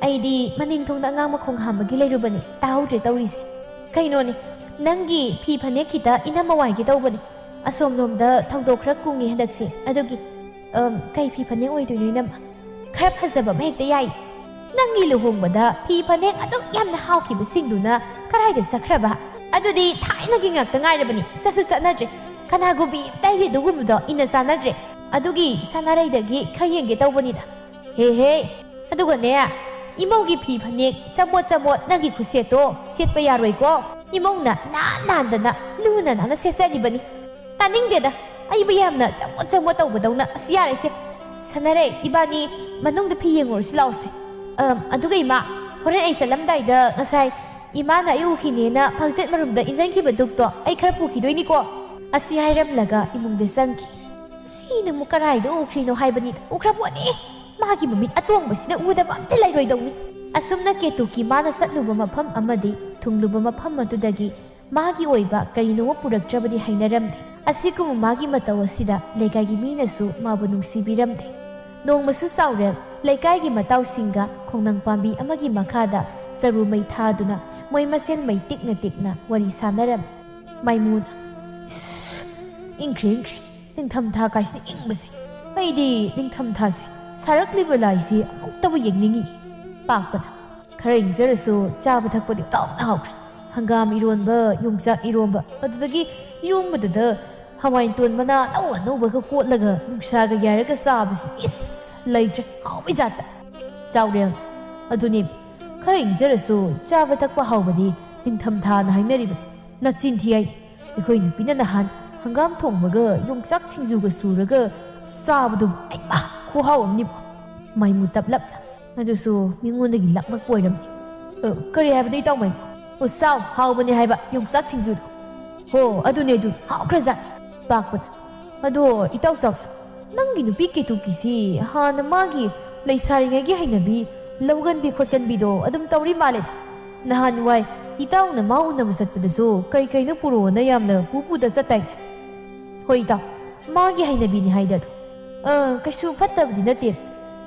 ꯑꯩꯗꯤ ꯃꯅꯤꯡ ꯊꯣꯡꯗ ꯑꯉꯥꯡ ꯃꯈꯣꯡ ꯍꯥꯝꯕꯒꯤ ꯂꯩꯔꯨꯕꯅꯤ, ꯇꯥꯍꯧꯗ꯭ꯔꯦ ꯇꯧꯔꯤꯁꯦ꯫ ꯀꯩꯅꯣꯅꯦ, ꯅꯪꯒꯤ ꯐꯤ ꯐꯅꯦꯛ ꯈꯤꯇ ꯏꯅꯝꯃ ꯋꯥꯏꯒꯦ ꯇꯧꯕꯅꯤ, ꯑꯁꯣꯝꯂꯣꯝꯗ ꯊꯧꯗꯣꯛ ꯈꯔ ꯀꯨꯡꯉꯤ ꯍꯟꯗꯛꯁꯦ꯫ ꯑꯗꯨꯒꯤ, ꯑꯝ, ꯀꯩ ꯐꯤ ꯐꯅꯦꯛ ꯑꯣꯏꯗꯣꯏꯅꯣ, ꯏꯅꯝꯃ? ꯈꯔ ꯐꯖꯕ ꯑꯃ ꯍꯦꯛꯇ ꯌꯥꯏ꯫ ꯅꯪꯒꯤ ꯂꯨꯍꯣꯡꯕꯗ ꯐꯤ ꯐꯅꯦꯛ ꯑꯗꯨꯛ ꯌꯥꯝꯅ ꯍꯥꯎꯈꯤꯕꯁꯤꯡꯗꯨꯅ ꯀꯗꯥꯏꯗ ꯆꯠꯈ꯭ꯔꯕ? ꯑꯗꯨꯗꯤ ꯊꯥꯏꯅꯒꯤ ꯉꯥꯛꯇ ꯉꯥꯏꯔꯕꯅꯤ, ꯆꯠꯁꯨ ꯆꯠꯅꯗ꯭ꯔꯦ꯫ ꯀꯅꯥꯒꯨꯝꯕꯤ ꯑꯝꯇ ꯑꯩꯒꯤ ꯑꯗꯨꯒꯨꯝꯕꯗꯣ ꯏꯟꯅ ꯆꯥꯅꯗ꯭ꯔꯦ꯫ ꯑꯗꯨꯒꯤ ꯁꯅꯥꯔꯩꯗꯒꯤ ꯈꯔ ꯌꯦꯡꯒꯦ ꯇꯧꯕꯅꯤꯗ꯫ ꯍꯦ ꯍꯦ, ꯑꯗꯨꯒꯅꯦ, ꯏꯃꯧꯒꯤ ꯐꯤ ꯐꯅꯦꯛ ꯆꯃꯣꯠ ꯆꯃꯣꯠ ꯅꯪꯒꯤ ꯈꯨꯠꯁꯦꯠꯇꯣ ꯁꯦꯠꯄ ꯌꯥꯔꯣꯏꯀꯣ꯫ ꯏꯃꯧꯅ ꯅꯥꯟ ꯅꯥꯟꯗꯅ ꯂꯨꯅ ꯅꯥꯟꯅ ꯁꯦꯠꯆꯔꯤꯕꯅꯤ꯫ ꯇꯥꯅꯤꯡꯗꯦꯗ, ꯑꯩꯕꯨ ꯌꯥꯝꯅ ꯆꯃꯣꯠ ꯆꯃꯣꯠ ꯇꯧꯕꯗꯧꯅ꯫ ꯑꯁ, ꯌꯥꯔꯦꯁꯦ꯫ ꯁꯅꯥꯔꯩ, ꯏꯕꯥꯅꯤ ꯃꯅꯨꯡꯗ ꯐꯤ ꯌꯦꯡꯉꯨꯔꯁꯤ ꯂꯥꯛꯑꯣꯁꯦ꯫ ꯑꯝ, ꯑꯗꯨꯒ ꯏꯃꯥ, ꯍꯣꯔꯦꯟ ꯑꯩ ꯆꯠꯂꯝꯗꯥꯏꯗ ꯉꯁꯥꯏ ꯏꯃꯥꯅ ꯑꯩ ꯎꯈꯤꯅꯦꯅ ꯐꯪꯆꯦꯠ ꯃꯔꯨꯝꯗ ꯏꯟꯖꯟꯈꯤꯕ ꯗꯨꯛꯇꯣ ꯑꯩ ꯈꯔ ꯄꯨꯈꯤꯗꯣꯏꯅꯤꯀꯣ꯫ ꯑꯁꯤ ꯍꯥꯏꯔꯝꯂꯒ ꯏꯃꯨꯡꯗ ꯆꯪꯈꯤ꯫ ꯁꯤꯅ ꯑꯃꯨꯛ ꯀꯔꯥꯏꯗ ꯎꯈ꯭ꯔꯤꯅꯣ ꯍꯥꯏꯕꯅꯤꯗ꯫ ꯎꯈ꯭ꯔ ꯄꯣꯠꯅꯤ꯫ ꯃꯥꯒꯤ ꯃꯃꯤꯠ ꯑꯇꯣꯡꯕꯁꯤꯗ ꯎꯗꯕ ꯑꯝꯇ ꯂꯩꯔꯣꯏꯗꯧꯅꯤ꯫ ꯑꯁꯨꯝꯅ ꯀꯦꯇꯨꯀꯤ ꯃꯥꯅ ꯆꯠꯂꯨꯕ ꯃꯐꯝ ꯑꯃꯗꯤ ꯊꯨꯡꯂꯨꯕ ꯃꯐꯝ ꯑꯗꯨꯗꯒꯤ ꯃꯥꯒꯤ ꯑꯣꯏꯕ ꯀꯔꯤꯅꯣꯃ ꯄꯨꯔꯛꯇ꯭ꯔꯕꯗꯤ ꯍꯩꯅꯔꯝꯗꯦ꯫ ꯑꯁꯤꯒꯨꯝꯕ ꯃꯥꯒꯤ ꯃꯇꯧ ꯑꯁꯤꯗ ꯂꯩꯀꯥꯏꯒꯤ ꯃꯤꯅꯁꯨ ꯃꯥꯕꯨ ꯅꯨꯡꯁꯤꯕꯤꯔꯝꯗꯦ꯫ ꯅꯣꯡꯃꯁꯨ ꯆꯥꯎꯔꯦꯜ ꯂꯩꯀꯥꯏꯒꯤ ꯃꯇꯥꯎꯁꯤꯡꯒ ꯈꯣꯡꯅꯥꯡ ꯄꯥꯝꯕꯤ ꯑꯃꯒꯤ ꯃꯈꯥꯗ ꯆꯔꯨ ꯃꯩ ꯊꯥꯗꯨꯅ ꯃꯣꯏ ꯃꯁꯦꯜ ꯃꯩ ꯇꯤꯛꯅ ꯇꯤꯛꯅ ꯋꯥꯔꯤ ꯁꯥꯟꯅꯔꯝꯃꯤ꯫ ꯃꯥꯏꯃꯨꯅ, "ꯏꯁ, ꯏꯪꯈ꯭ꯔꯦ, ꯏꯪꯈ꯭ꯔꯦ꯫ ꯅꯤꯡꯊꯝꯊꯥ ꯀꯥꯏꯁꯤꯅ ꯏꯪꯕꯁꯦ꯫ ꯑꯩꯗꯤ ꯅꯤꯡꯊꯝꯊꯥꯁꯦ ꯁꯥꯔꯛꯂꯤꯕ ꯂꯥꯏꯁꯤ ꯑꯃꯨꯛꯇꯕꯨ ꯌꯦꯡꯅꯤꯡꯉꯤ꯫" ꯄꯥꯛꯄꯅ, "ꯈꯔ ꯏꯪꯖꯔꯁꯨ ꯆꯥꯕ ꯊꯛꯄꯗꯤ ꯄꯥꯎꯅ ꯍꯥꯎꯈ꯭ꯔꯦ꯫ ꯍꯪꯒꯥꯝ ꯏꯔꯣꯟꯕ, ꯌꯣꯡꯆꯥꯛ ꯏꯔꯣꯟꯕ, ꯑꯗꯨꯗꯒꯤ ꯏꯔꯣꯟꯕꯗꯨꯗ ꯍꯋꯥꯏꯇꯣꯟ ꯃꯅꯥ ꯑꯅꯧ ꯑꯅꯧꯕꯒ ꯀꯣꯠꯂꯒ ꯅꯨꯡꯁꯥꯒ ꯌꯥꯏꯔꯒ ꯆꯥꯕꯁꯤ, ꯏꯁ, ꯂꯩꯇ꯭ꯔꯦ, ꯍꯥꯎꯕꯩ ꯖꯥꯠꯇ꯫" ꯆꯥꯎꯔꯦꯜ, "ꯑꯗꯨꯅꯦ, ꯈꯔ ꯏꯪꯖꯔꯁꯨ ꯆꯥꯕ ꯊꯛꯄ ꯍꯥꯎꯕꯗꯤ ꯅꯤꯡꯊꯝꯊꯥꯅ ꯍꯥꯏꯅꯔꯤꯕ꯫ ꯅꯆꯤꯟ ꯊꯤ ꯍꯥꯏ꯫ ꯑꯩꯈꯣꯏ ꯅꯨꯄꯤꯅ ꯅꯍꯥꯟ ꯍꯪꯒꯥꯝ ꯊꯣꯡꯕꯒ ꯌꯣꯡꯆꯥꯛ ꯁꯤꯡꯖꯨꯒ ꯁꯨꯔꯒ ꯆꯥꯕꯗꯨ, ꯑꯩꯃꯥ, ꯈꯨꯍꯥꯎ ꯑꯃꯅꯤꯕꯨ꯫" ꯃꯥꯏꯃꯨ ꯇꯞꯂꯞꯅ, "ꯑꯗꯨꯁꯨ ꯃꯤꯉꯣꯟꯗꯒꯤ ꯂꯥꯛꯂꯛꯄ ꯑꯣꯏꯔꯝꯅꯤ꯫" "ꯑ, ꯀꯔꯤ ꯍꯥꯏꯕꯅꯣ, ꯏꯇꯥꯎ ꯃꯥꯏꯃꯨ?" "ꯑꯣ, ꯆꯥꯎ, ꯍꯥꯎꯕꯅꯦ ꯍꯥꯏꯕ ꯌꯣꯡꯆꯥꯛ ꯁꯤꯡꯖꯨꯗꯣ꯫" "ꯍꯣ, ꯑꯗꯨꯅꯦ, ꯑꯗꯨ ꯍꯥꯎꯈ꯭ꯔꯖꯥꯠꯅꯤ꯫" ꯄꯥꯛꯄꯅ, "ꯑꯗꯣ, ꯏꯇꯥꯎ ꯆꯥꯎ, ꯅꯪꯒꯤ ꯅꯨꯄꯤ ꯀꯦꯇꯨꯀꯤꯁꯤ ꯍꯥꯟꯅ ꯃꯥꯒꯤ ꯂꯩꯁꯥꯔꯤꯉꯩꯒꯤ ꯍꯩꯅꯕꯤ ꯂꯧꯒꯟꯕꯤ ꯈꯣꯠꯀꯟꯕꯤꯗꯣ ꯑꯗꯨꯝ ꯇꯧꯔꯤ ꯃꯥꯜꯂꯦ꯫ ꯅꯍꯥꯟꯋꯥꯏ ꯏꯇꯥꯎꯅ ꯃꯥ ꯎꯅꯕ ꯆꯠꯄꯗꯁꯨ ꯀꯩ ꯀꯩꯅꯣ ꯄꯨꯔꯛꯑꯣꯅ ꯌꯥꯝꯅ ꯄꯨ ꯄꯨꯗ ꯆꯠꯇꯥꯏꯅꯦ꯫" "ꯍꯣꯏ ꯏꯇꯥꯎ, ꯃꯥꯒꯤ ꯍꯩꯅꯕꯤꯅꯤ ꯍꯥꯏꯗ ꯑꯗꯣ꯫ ꯑ, ꯀꯩꯁꯨ ꯐꯠꯇꯕꯗꯤ ꯅꯠꯇꯦ꯫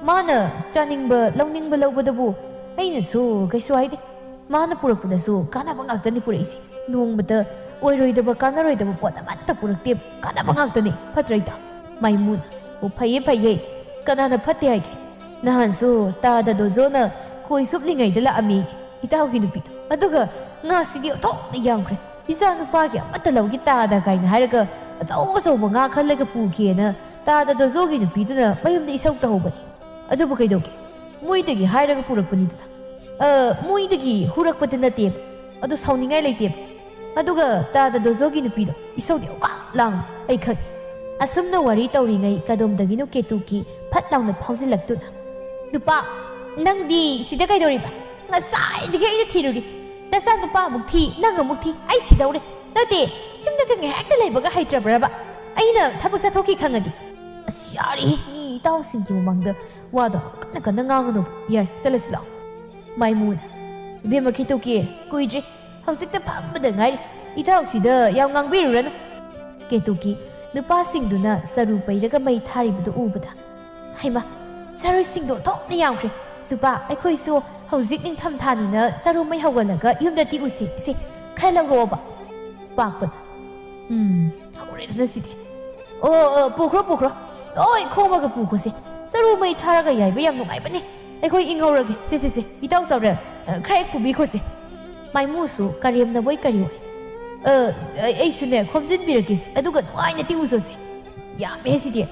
ꯃꯥꯅ ꯆꯥꯅꯤꯡꯕ ꯂꯧꯅꯤꯡꯕ ꯂꯧꯕꯗꯕꯨ ꯑꯩꯅꯁꯨ ꯀꯩꯁꯨ ꯍꯥꯏꯗꯦ꯫ ꯃꯥꯅ ꯄꯨꯔꯛꯄꯗꯁꯨ ꯀꯥꯟꯅꯕ ꯉꯥꯛꯇꯅꯤ ꯄꯨꯔꯛꯏꯁꯦ꯫ ꯅꯣꯡꯃꯇ ꯑꯣꯏꯔꯣꯏꯗꯕ, ꯀꯥꯟꯅꯔꯣꯏꯗꯕ ꯄꯣꯠ ꯑꯃꯠꯇ ꯄꯨꯔꯛꯇꯦ, ꯀꯥꯟꯅꯕ ꯉꯥꯛꯇꯅꯤ, ꯐꯠꯇ꯭ꯔꯥ ꯏꯇꯥ? ꯃꯥꯏꯃꯨꯅ, ꯑꯣ, ꯐꯩꯌꯦ, ꯐꯩꯌꯦ, ꯀꯅꯥꯅ ꯐꯠꯇꯦ ꯍꯥꯏꯒꯦ? ꯅꯍꯥꯟꯁꯨ ꯇꯥꯗ ꯗꯣꯖꯣꯅ ꯈꯣꯏ ꯆꯨꯞꯂꯤꯉꯩꯗ ꯂꯥꯛꯑꯝꯃꯤ, ꯏꯇꯥꯎꯒꯤ ꯅꯨꯄꯤꯗꯣ꯫ ꯑꯗꯨꯒ ꯉꯥꯁꯤꯗꯤ ꯑꯣꯟꯊꯣꯛꯅ ꯌꯥꯝꯈ꯭ꯔꯦ, ꯏꯆꯥ ꯅꯨꯄꯥꯒꯤ ꯑꯃꯠꯇ ꯂꯧꯒꯦ ꯇꯥꯗ ꯀꯥꯏꯅ ꯍꯥꯏꯔꯒ ꯑꯆꯧ ꯑꯆꯧꯕ ꯉꯥ ꯈꯜꯂꯒ ꯄꯨꯈꯤꯑꯅ ꯇꯥꯗ ꯗꯣꯖꯣꯒꯤ ꯅꯨꯄꯤꯗꯨꯅ ꯃꯌꯨꯝꯗ ꯏꯁꯧ ꯇꯧꯍꯧꯕꯅꯤ꯫ ꯑꯗꯨꯕꯨ ꯀꯩꯗꯧꯒꯦ? ꯃꯣꯏꯗꯒꯤ ꯍꯥꯏꯔꯒ ꯄꯨꯔꯛꯄꯅꯤꯗꯅ꯫ ꯑ, ꯃꯣꯏꯗꯒꯤ ꯍꯨꯔꯛꯄꯗꯤ ꯅꯠꯇꯦꯕ꯫ ꯑꯗꯨ ꯁꯥꯎꯅꯤꯡꯉꯥꯏ ꯂꯩꯇꯦꯕ꯫ ꯑꯗꯨꯒ ꯇꯥꯗ ꯗꯣꯖꯣꯒꯤ ꯅꯨꯄꯤꯗꯣ ꯏꯁꯧꯗꯤ ꯎꯀꯥ ꯂꯥꯡ, ꯑꯩ ꯈꯪꯉꯤ꯫ ꯑꯁꯨꯝꯅ ꯋꯥꯔꯤ ꯇꯧꯔꯤꯉꯩ ꯀꯗꯣꯝꯗꯒꯤꯅꯣ ꯀꯦꯇꯨꯀꯤ ꯐꯠ ꯂꯥꯎꯅ ꯐꯥꯎꯖꯤꯜꯂꯛꯇꯨꯅ, "ꯅꯨꯄꯥ, ꯅꯪꯗꯤ ꯁꯤꯗ ꯀꯩꯗꯧꯔꯤꯕ? ꯉꯁꯥꯏꯗꯒꯤ ꯑꯩꯅ ꯊꯤꯔꯨꯔꯤ꯫ ꯅꯆꯥ ꯅꯨꯄꯥ ꯑꯃꯨꯛ ꯊꯤ, ꯅꯪ ꯑꯃꯨꯛ ꯊꯤ, ꯑꯩ ꯁꯤꯗꯧꯔꯦ꯫ ꯅꯠꯇꯦ, ꯌꯨꯝꯗꯒ ꯉꯥꯏꯍꯥꯛꯇ ꯂꯩꯕꯒ ꯍꯩꯇ꯭ꯔꯕ꯭ꯔꯕ? ꯑꯩꯅ ꯊꯕꯛ ꯆꯠꯊꯣꯛꯈꯤ ꯈꯪꯉꯗꯤ?" "ꯑꯁ, ꯌꯥꯔꯦꯍꯦ, ꯃꯤ ꯏꯇꯥꯎꯁꯤꯡꯒꯤ ꯃꯃꯥꯡꯗ ꯋꯥꯗꯣ ꯀꯟꯅ ꯀꯟꯅ ꯉꯥꯡꯒꯅꯨ꯫ ꯌꯥꯔꯦ, ꯆꯠꯂꯁꯤ ꯂꯥꯛꯑꯣ꯫" ꯃꯥꯏꯃꯨꯅ, "ꯏꯕꯦꯝꯃ ꯀꯦꯇꯨꯀꯤ, ꯀꯨꯏꯗ꯭ꯔꯤ, ꯍꯧꯖꯤꯛꯇ ꯐꯝꯕꯗ ꯉꯥꯏꯔꯤ꯫ ꯏꯇꯥꯎꯁꯤꯗ ꯌꯥꯝ ꯉꯥꯡꯕꯤꯔꯨꯔꯅꯨ꯫" ꯀꯦꯇꯨꯀꯤ, ꯅꯨꯄꯥꯁꯤꯡꯗꯨꯅ ꯆꯔꯨ ꯄꯩꯔꯒ ꯃꯩ ꯊꯥꯔꯤꯕꯗꯨ ꯎꯕꯗ, "ꯍꯩꯃꯥ, ꯆꯔꯨꯁꯤꯡꯗꯣ ꯑꯣꯟꯊꯣꯛꯅ ꯌꯥꯝꯈ꯭ꯔꯦ꯫ ꯅꯨꯄꯥ, ꯑꯩꯈꯣꯏꯁꯨ ꯍꯧꯖꯤꯛ ꯅꯤꯡꯊꯝ ꯊꯥꯅꯤꯅ ꯆꯔꯨ ꯃꯩ ꯍꯧꯒꯠꯂꯒ ꯌꯨꯝꯗ ꯇꯤꯛꯎꯁꯤ꯫ ꯏꯁꯦ, ꯈꯔ ꯂꯧꯔꯛꯑꯣꯕ꯫" ꯄꯥꯛꯄꯅ, "ꯎꯝ, ꯍꯧꯔꯦꯗꯅ ꯁꯤꯗꯤ꯫ ꯑꯣ, ꯑꯣ, ꯄꯨꯈ꯭ꯔꯣ, ꯄꯨꯈ꯭ꯔꯣ꯫ ꯂꯣꯏ ꯈꯣꯝꯃꯒ ꯄꯨꯈꯣꯁꯦ꯫ ꯆꯔꯨ ꯃꯩ ꯊꯥꯔꯒ ꯌꯥꯏꯕ ꯌꯥꯝ ꯅꯨꯡꯉꯥꯏꯕꯅꯦ꯫ ꯑꯩꯈꯣꯏ ꯏꯪꯍꯧꯔꯒꯦ꯫ ꯁꯦ, ꯁꯦ, ꯁꯦ, ꯏꯇꯥꯎ ꯆꯥꯎꯔꯦꯜ, ꯑ, ꯈꯔ ꯍꯦꯛ ꯄꯨꯕꯤꯈꯣꯁꯦ꯫" ꯃꯥꯏꯃꯨꯁꯨ ꯀꯔꯦꯝꯅꯕꯣꯏ ꯀꯔꯤꯑꯣꯏ, "ꯑ, ꯑꯩꯁꯨꯅꯦ ꯈꯣꯝꯖꯤꯟꯕꯤꯔꯛꯀꯦꯁꯦ, ꯑꯗꯨꯒ ꯅꯨꯡꯉꯥꯏꯅ ꯇꯤꯛꯎꯁꯣꯁꯦ꯫ ꯌꯥꯝꯃꯦ ꯁꯤꯗꯤ꯫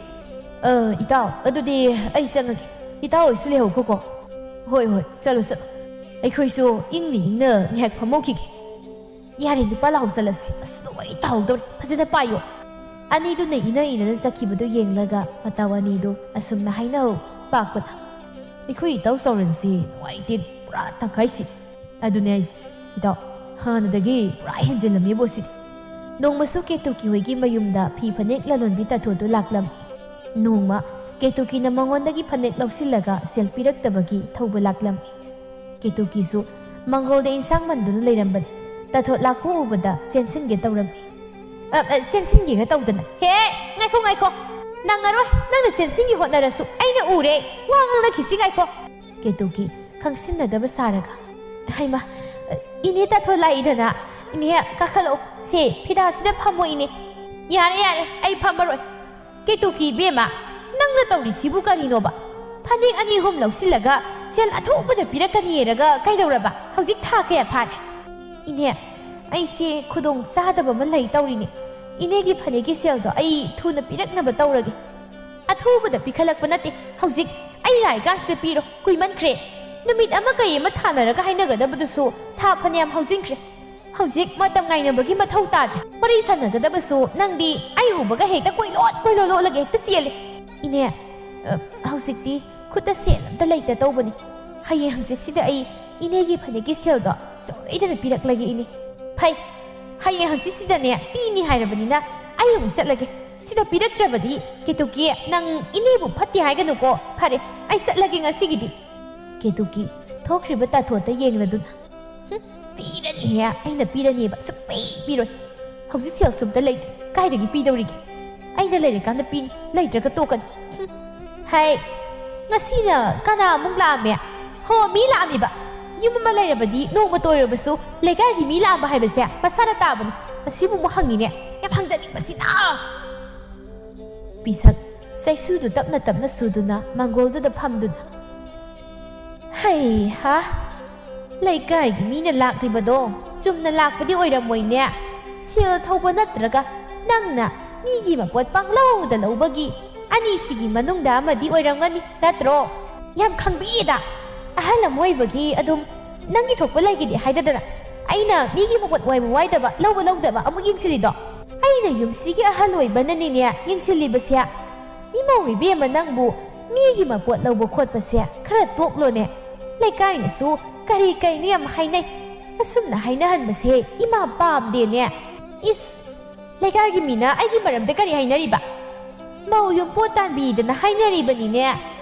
ꯑ, ꯏꯇꯥꯎ, ꯑꯗꯨꯗꯤ ꯑꯩ ꯆꯪꯉꯒꯦ꯫ ꯏꯇꯥꯎ ꯍꯣꯏꯁꯨ ꯂꯩꯍꯧꯈꯣꯀꯣ꯫" "ꯍꯣꯏ, ꯍꯣꯏ, ꯆꯠꯂꯣ, ꯆꯠꯂꯣ꯫ ꯑꯩꯈꯣꯏꯁꯨ ꯏꯪꯅ ꯏꯪꯅ ꯉꯥꯏꯍꯥꯛ ꯐꯝꯍꯧꯈꯤꯒꯦ꯫" "ꯌꯥꯔꯦ, ꯅꯨꯄꯥ ꯂꯥꯎ ꯆꯠꯂꯁꯤ꯫ ꯑꯁ, ꯂꯣꯏ ꯇꯥꯍꯧꯗꯧꯔꯦ꯫ ꯐꯖꯅ ꯄꯥꯏꯌꯣ꯫" ꯑꯅꯤꯗꯨꯅ ꯏꯅ ꯏꯅꯅ ꯆꯠꯈꯤꯕꯗꯨ ꯌꯦꯡꯂꯒ ꯃꯇꯥꯎ ꯑꯅꯤꯗꯨ ꯑꯁꯨꯝꯅ ꯍꯥꯏꯅꯍꯧ꯫ ꯄꯥꯛꯄꯅ, "ꯑꯩꯈꯣꯏ ꯏꯇꯥꯎ ꯆꯥꯎꯔꯦꯜꯁꯤ ꯅꯨꯡꯉꯥꯏꯇꯦꯅꯦ, ꯄꯨꯔꯥ ꯇꯪꯈꯥꯏꯁꯤ꯫ ꯑꯗꯨꯅꯦ ꯍꯥꯏꯁꯦ, ꯏꯇꯥꯎ, ꯍꯥꯟꯅꯗꯒꯤ ꯄꯨꯔꯥ ꯍꯦꯟꯖꯤꯜꯂꯝꯃꯦꯕꯣ ꯁꯤꯗꯤ꯫" ꯅꯣꯡꯃꯁꯨ ꯀꯦꯇꯨꯀꯤ ꯍꯣꯏꯒꯤ ꯃꯌꯨꯝꯗ ꯐꯤ ꯐꯅꯦꯛ ꯂꯂꯣꯟꯕꯤ ꯇꯥꯊꯣꯠꯇꯨ ꯂꯥꯛꯂꯝꯃꯤ꯫ ꯅꯣꯡꯃ ꯀꯦꯇꯨꯀꯤꯅ ꯃꯉꯣꯟꯗꯒꯤ ꯐꯅꯦꯛ ꯂꯧꯁꯤꯜꯂꯒ ꯁꯦꯜ ꯄꯤꯔꯛꯇꯕꯒꯤ ꯊꯧꯕ ꯂꯥꯛꯂꯝꯃꯤ꯫ ꯀꯦꯇꯨꯀꯤꯁꯨ ꯃꯪꯒꯣꯜꯗ ꯏꯟꯁꯥꯡ ꯃꯟꯗꯨꯅ ꯂꯩꯔꯝꯕꯅꯤ꯫ ꯇꯥꯊꯣꯠ ꯂꯥꯛꯄ ꯎꯕꯗ ꯆꯦꯟꯁꯤꯟꯒꯦ ꯇꯧꯔꯝꯃꯤ꯫ "ꯑ, ꯑ, ꯆꯦꯟꯁꯤꯟꯒꯦꯒ ꯇꯧꯗꯅ꯫ ꯍꯦ, ꯉꯥꯏꯈꯣ, ꯉꯥꯏꯈꯣ꯫ ꯅꯪꯉꯔꯣꯏ꯫ ꯅꯪꯅ ꯆꯦꯟꯁꯤꯟꯒꯦ ꯍꯣꯠꯅꯔꯁꯨ ꯑꯩꯅ ꯎꯔꯦ꯫ ꯋꯥ ꯉꯥꯡꯅꯈꯤꯁꯤ, ꯉꯥꯏꯈꯣ꯫" ꯀꯦꯇꯨꯀꯤ ꯈꯪꯁꯤꯟꯅꯗꯕ ꯁꯥꯔꯒ, "ꯍꯩꯃꯥ, ꯏꯅꯦ ꯇꯥꯊꯣꯠ ꯂꯥꯛꯏꯗꯅ꯫ ꯏꯅꯦ, ꯀꯥꯈꯠꯂꯛꯑꯣ꯫ ꯁꯦ, ꯐꯤꯗꯥꯁꯤꯗ ꯐꯝꯃꯣ, ꯏꯅꯦ꯫ ꯌꯥꯔꯦ, ꯌꯥꯔꯦ, ꯑꯩ ꯐꯝꯃꯔꯣꯏ꯫ ꯀꯦꯇꯨꯀꯤ ꯏꯕꯦꯝꯃ, ꯅꯪꯅ ꯇꯧꯔꯤꯁꯤꯕꯨ ꯀꯔꯤꯅꯣꯕ? ꯐꯅꯦꯛ ꯑꯅꯤ ꯑꯍꯨꯝ ꯂꯧꯁꯤꯜꯂꯒ ꯁꯦꯜ ꯑꯊꯨꯕꯗ ꯄꯤꯔꯛꯀꯅꯤ ꯍꯥꯏꯔꯒ ꯀꯩꯗꯧꯔꯕ? ꯍꯧꯖꯤꯛ ꯊꯥ ꯀꯌꯥ ꯐꯥꯔꯦ? ꯏꯅꯦ, ꯑꯩꯁꯦ ꯈꯨꯗꯣꯡ ꯆꯥꯗꯕ ꯑꯃ ꯂꯩ ꯇꯧꯔꯤꯅꯦ꯫ ꯏꯅꯦꯒꯤ ꯐꯅꯦꯛꯀꯤ ꯁꯦꯜꯗꯣ ꯑꯩ ꯊꯨꯅ ꯄꯤꯔꯛꯅꯕ ꯇꯧꯔꯒꯦ꯫ ꯑꯊꯨꯕꯗ ꯄꯤꯈꯠꯂꯛꯄ ꯅꯠꯇꯦ, ꯍꯧꯖꯤꯛ ꯑꯩ ꯂꯥꯛꯏꯀꯥꯟꯁꯤꯗ ꯄꯤꯔꯣ꯫ ꯀꯨꯏꯃꯟꯈ꯭ꯔꯦ꯫ ꯅꯨꯃꯤꯠ ꯑꯃ ꯀꯩ ꯑꯃ ꯊꯥꯅꯔꯒ ꯍꯥꯏꯅꯒꯗꯕꯗꯨꯁꯨ ꯊꯥ ꯐꯅꯌꯥꯝ ꯍꯧꯖꯤꯟꯈ꯭ꯔꯦ꯫ ꯍꯧꯖꯤꯛ ꯃꯇꯝ ꯉꯥꯏꯅꯕꯒꯤ ꯃꯊꯧ ꯇꯥꯗ꯭ꯔꯦ꯫ ꯋꯥꯔꯤ ꯁꯥꯟꯅꯒꯗꯕꯁꯨ ꯅꯪꯗꯤ ꯑꯩ ꯎꯕꯒ ꯍꯦꯛꯇ ꯀꯣꯏꯂꯣꯠ ꯀꯣꯏꯂꯣꯠ ꯂꯣꯠꯂꯒ ꯍꯦꯛꯇ ꯆꯦꯜꯂꯦ꯫ ꯏꯅꯦ, ꯑ, ꯍꯧꯖꯤꯛꯇꯤ ꯈꯨꯠꯇ ꯁꯦꯜ ꯑꯝꯇ ꯂꯩꯇ ꯇꯧꯕꯅꯤ꯫ ꯍꯌꯦꯡ ꯍꯪꯆꯤꯠꯁꯤꯗ ꯑꯩ ꯏꯅꯦꯒꯤ ꯐꯅꯦꯛꯀꯤ ꯁꯦꯜꯗꯣ ꯁꯣꯏꯗꯅ ꯄꯤꯔꯛꯂꯒꯦ, ꯏꯅꯦ꯫ ꯐꯩ, ꯍꯌꯦꯡ ꯍꯪꯆꯤꯠꯁꯤꯗꯅꯦ ꯄꯤꯅꯤ ꯍꯥꯏꯔꯕꯅꯤꯅ ꯑꯩ ꯑꯃꯨꯛ ꯆꯠꯂꯒꯦ꯫ ꯁꯤꯗ ꯄꯤꯔꯛꯇ꯭ꯔꯕꯗꯤ ꯀꯦꯇꯨꯀꯤ, ꯅꯪ ꯏꯅꯦꯕꯨ ꯐꯠꯇꯦ ꯍꯥꯏꯒꯅꯨꯀꯣ꯫ ꯐꯔꯦ, ꯑꯩ ꯆꯠꯂꯒꯦ ꯉꯁꯤꯒꯤꯗꯤ꯫ ꯀꯦꯇꯨꯀꯤ ꯊꯣꯛꯈ꯭ꯔꯤꯕ ꯇꯥꯊꯣꯠꯇ ꯌꯦꯡꯂꯗꯨꯅ, "ꯍꯨꯝ, ꯄꯤꯔꯅꯤꯍꯦ, ꯑꯩꯅ ꯄꯤꯔꯅꯤꯕ, ꯁꯨꯛꯄꯤ ꯄꯤꯔꯣꯏ꯫ ꯍꯧꯖꯤꯛ ꯁꯦꯜ ꯁꯨꯝꯇ ꯂꯩꯇꯦ, ꯀꯥꯏꯗꯒꯤ ꯄꯤꯗꯧꯔꯤꯒꯦ? ꯑꯩꯅ ꯂꯩꯔꯀꯥꯟꯗ ꯄꯤꯅꯤ, ꯂꯩꯇ꯭ꯔꯒ ꯇꯣꯛꯀꯅꯤ꯫ ꯍꯨꯝ, ꯍꯥꯏ, ꯉꯁꯤꯅ ꯀꯅꯥ ꯑꯃꯨꯛ ꯂꯥꯛꯑꯝꯃꯦ? ꯍꯣ, ꯃꯤ ꯂꯥꯛꯑꯝꯃꯤꯕ꯫ ꯌꯨꯝ ꯑꯃ ꯂꯩꯔꯕꯗꯤ ꯅꯣꯡꯃꯇ ꯑꯣꯏꯔꯕꯁꯨ ꯂꯩꯀꯥꯏꯒꯤ ꯃꯤ ꯂꯥꯛꯑꯝꯕ ꯍꯥꯏꯕꯁꯦ ꯃꯁꯥꯅ ꯇꯥꯕꯅꯤ꯫ ꯑꯁꯤꯕꯨ ꯑꯃꯨꯛ ꯍꯪꯉꯤꯅꯦ, ꯌꯥꯝ ꯍꯪꯖꯅꯤꯡꯕꯁꯤꯅ!" ꯄꯤꯁꯛ ꯆꯩꯁꯨꯗꯨ ꯇꯞꯅ ꯇꯞꯅ ꯁꯨꯗꯨꯅ ꯃꯥꯡꯒꯣꯜꯗꯨꯗ ꯐꯝꯗꯨꯅ, "ꯍꯩꯍꯥ, ꯂꯩꯀꯥꯏꯒꯤ ꯃꯤꯅ ꯂꯥꯛꯂꯤꯕꯗꯣ ꯆꯨꯝꯅ ꯂꯥꯛꯄꯗꯤ ꯑꯣꯏꯔꯝꯃꯣꯏꯅꯦ꯫ ꯁꯦꯜ ꯊꯧꯕ ꯅꯠꯇ꯭ꯔꯒ ꯅꯪꯅ ꯃꯤꯒꯤ ꯃꯄꯣꯠ ꯄꯪꯂꯧꯗ ꯂꯧꯕꯒꯤ ꯑꯅꯤꯁꯤꯒꯤ ꯃꯅꯨꯡꯗ ꯑꯃꯗꯤ ꯑꯣꯏꯔꯝꯒꯅꯤ, ꯅꯠꯇ꯭ꯔꯣ? ꯌꯥꯝ ꯈꯪꯕꯤꯔꯦꯗ꯫ ꯑꯍꯜ ꯑꯃ ꯑꯣꯏꯕꯒꯤ ꯑꯗꯨꯝ ꯅꯪꯒꯤ ꯊꯣꯛꯄ ꯂꯩꯒꯤꯗꯤ ꯍꯥꯏꯗꯗꯅ ꯑꯩꯅ ꯃꯤꯒꯤ ꯃꯄꯣꯠ ꯋꯥꯏꯕ ꯋꯥꯏꯗꯕ, ꯂꯧꯕ ꯂꯧꯗꯕ ꯑꯃꯨꯛ ꯌꯦꯡꯁꯤꯜꯂꯤꯗꯣ? ꯑꯩꯅ ꯌꯨꯝꯁꯤꯒꯤ ꯑꯍꯜ ꯑꯣꯏꯕꯅꯅꯤꯅꯦ ꯌꯦꯡꯁꯤꯜꯂꯤꯕꯁꯦ꯫ ꯏꯃꯧ ꯏꯕꯦꯝꯃ, ꯅꯪꯕꯨ ꯃꯤꯒꯤ ꯃꯄꯣꯠ ꯂꯧꯕ ꯈꯣꯠꯄꯁꯦ ꯈꯔ ꯇꯣꯛꯂꯣꯅꯦ꯫ ꯂꯩꯀꯥꯏꯅꯁꯨ ꯀꯔꯤ ꯀꯩꯅꯣ ꯌꯥꯝ ꯍꯥꯏꯅꯩ꯫ ꯑꯁꯨꯝꯅ ꯍꯥꯏꯅꯍꯟꯕꯁꯦ ꯏꯃꯥ ꯄꯥꯝꯗꯦꯅꯦ꯫ ꯏꯁ, ꯂꯩꯀꯥꯏꯒꯤ ꯃꯤꯅ ꯑꯩꯒꯤ ꯃꯔꯝꯗ ꯀꯔꯤ ꯍꯥꯏꯅꯔꯤꯕ? ꯃꯧ ꯌꯨꯝ ꯄꯣꯠ ꯇꯥꯟꯕꯤꯗꯅ ꯍꯥꯏꯅꯔꯤꯕꯅꯤꯅꯦ꯫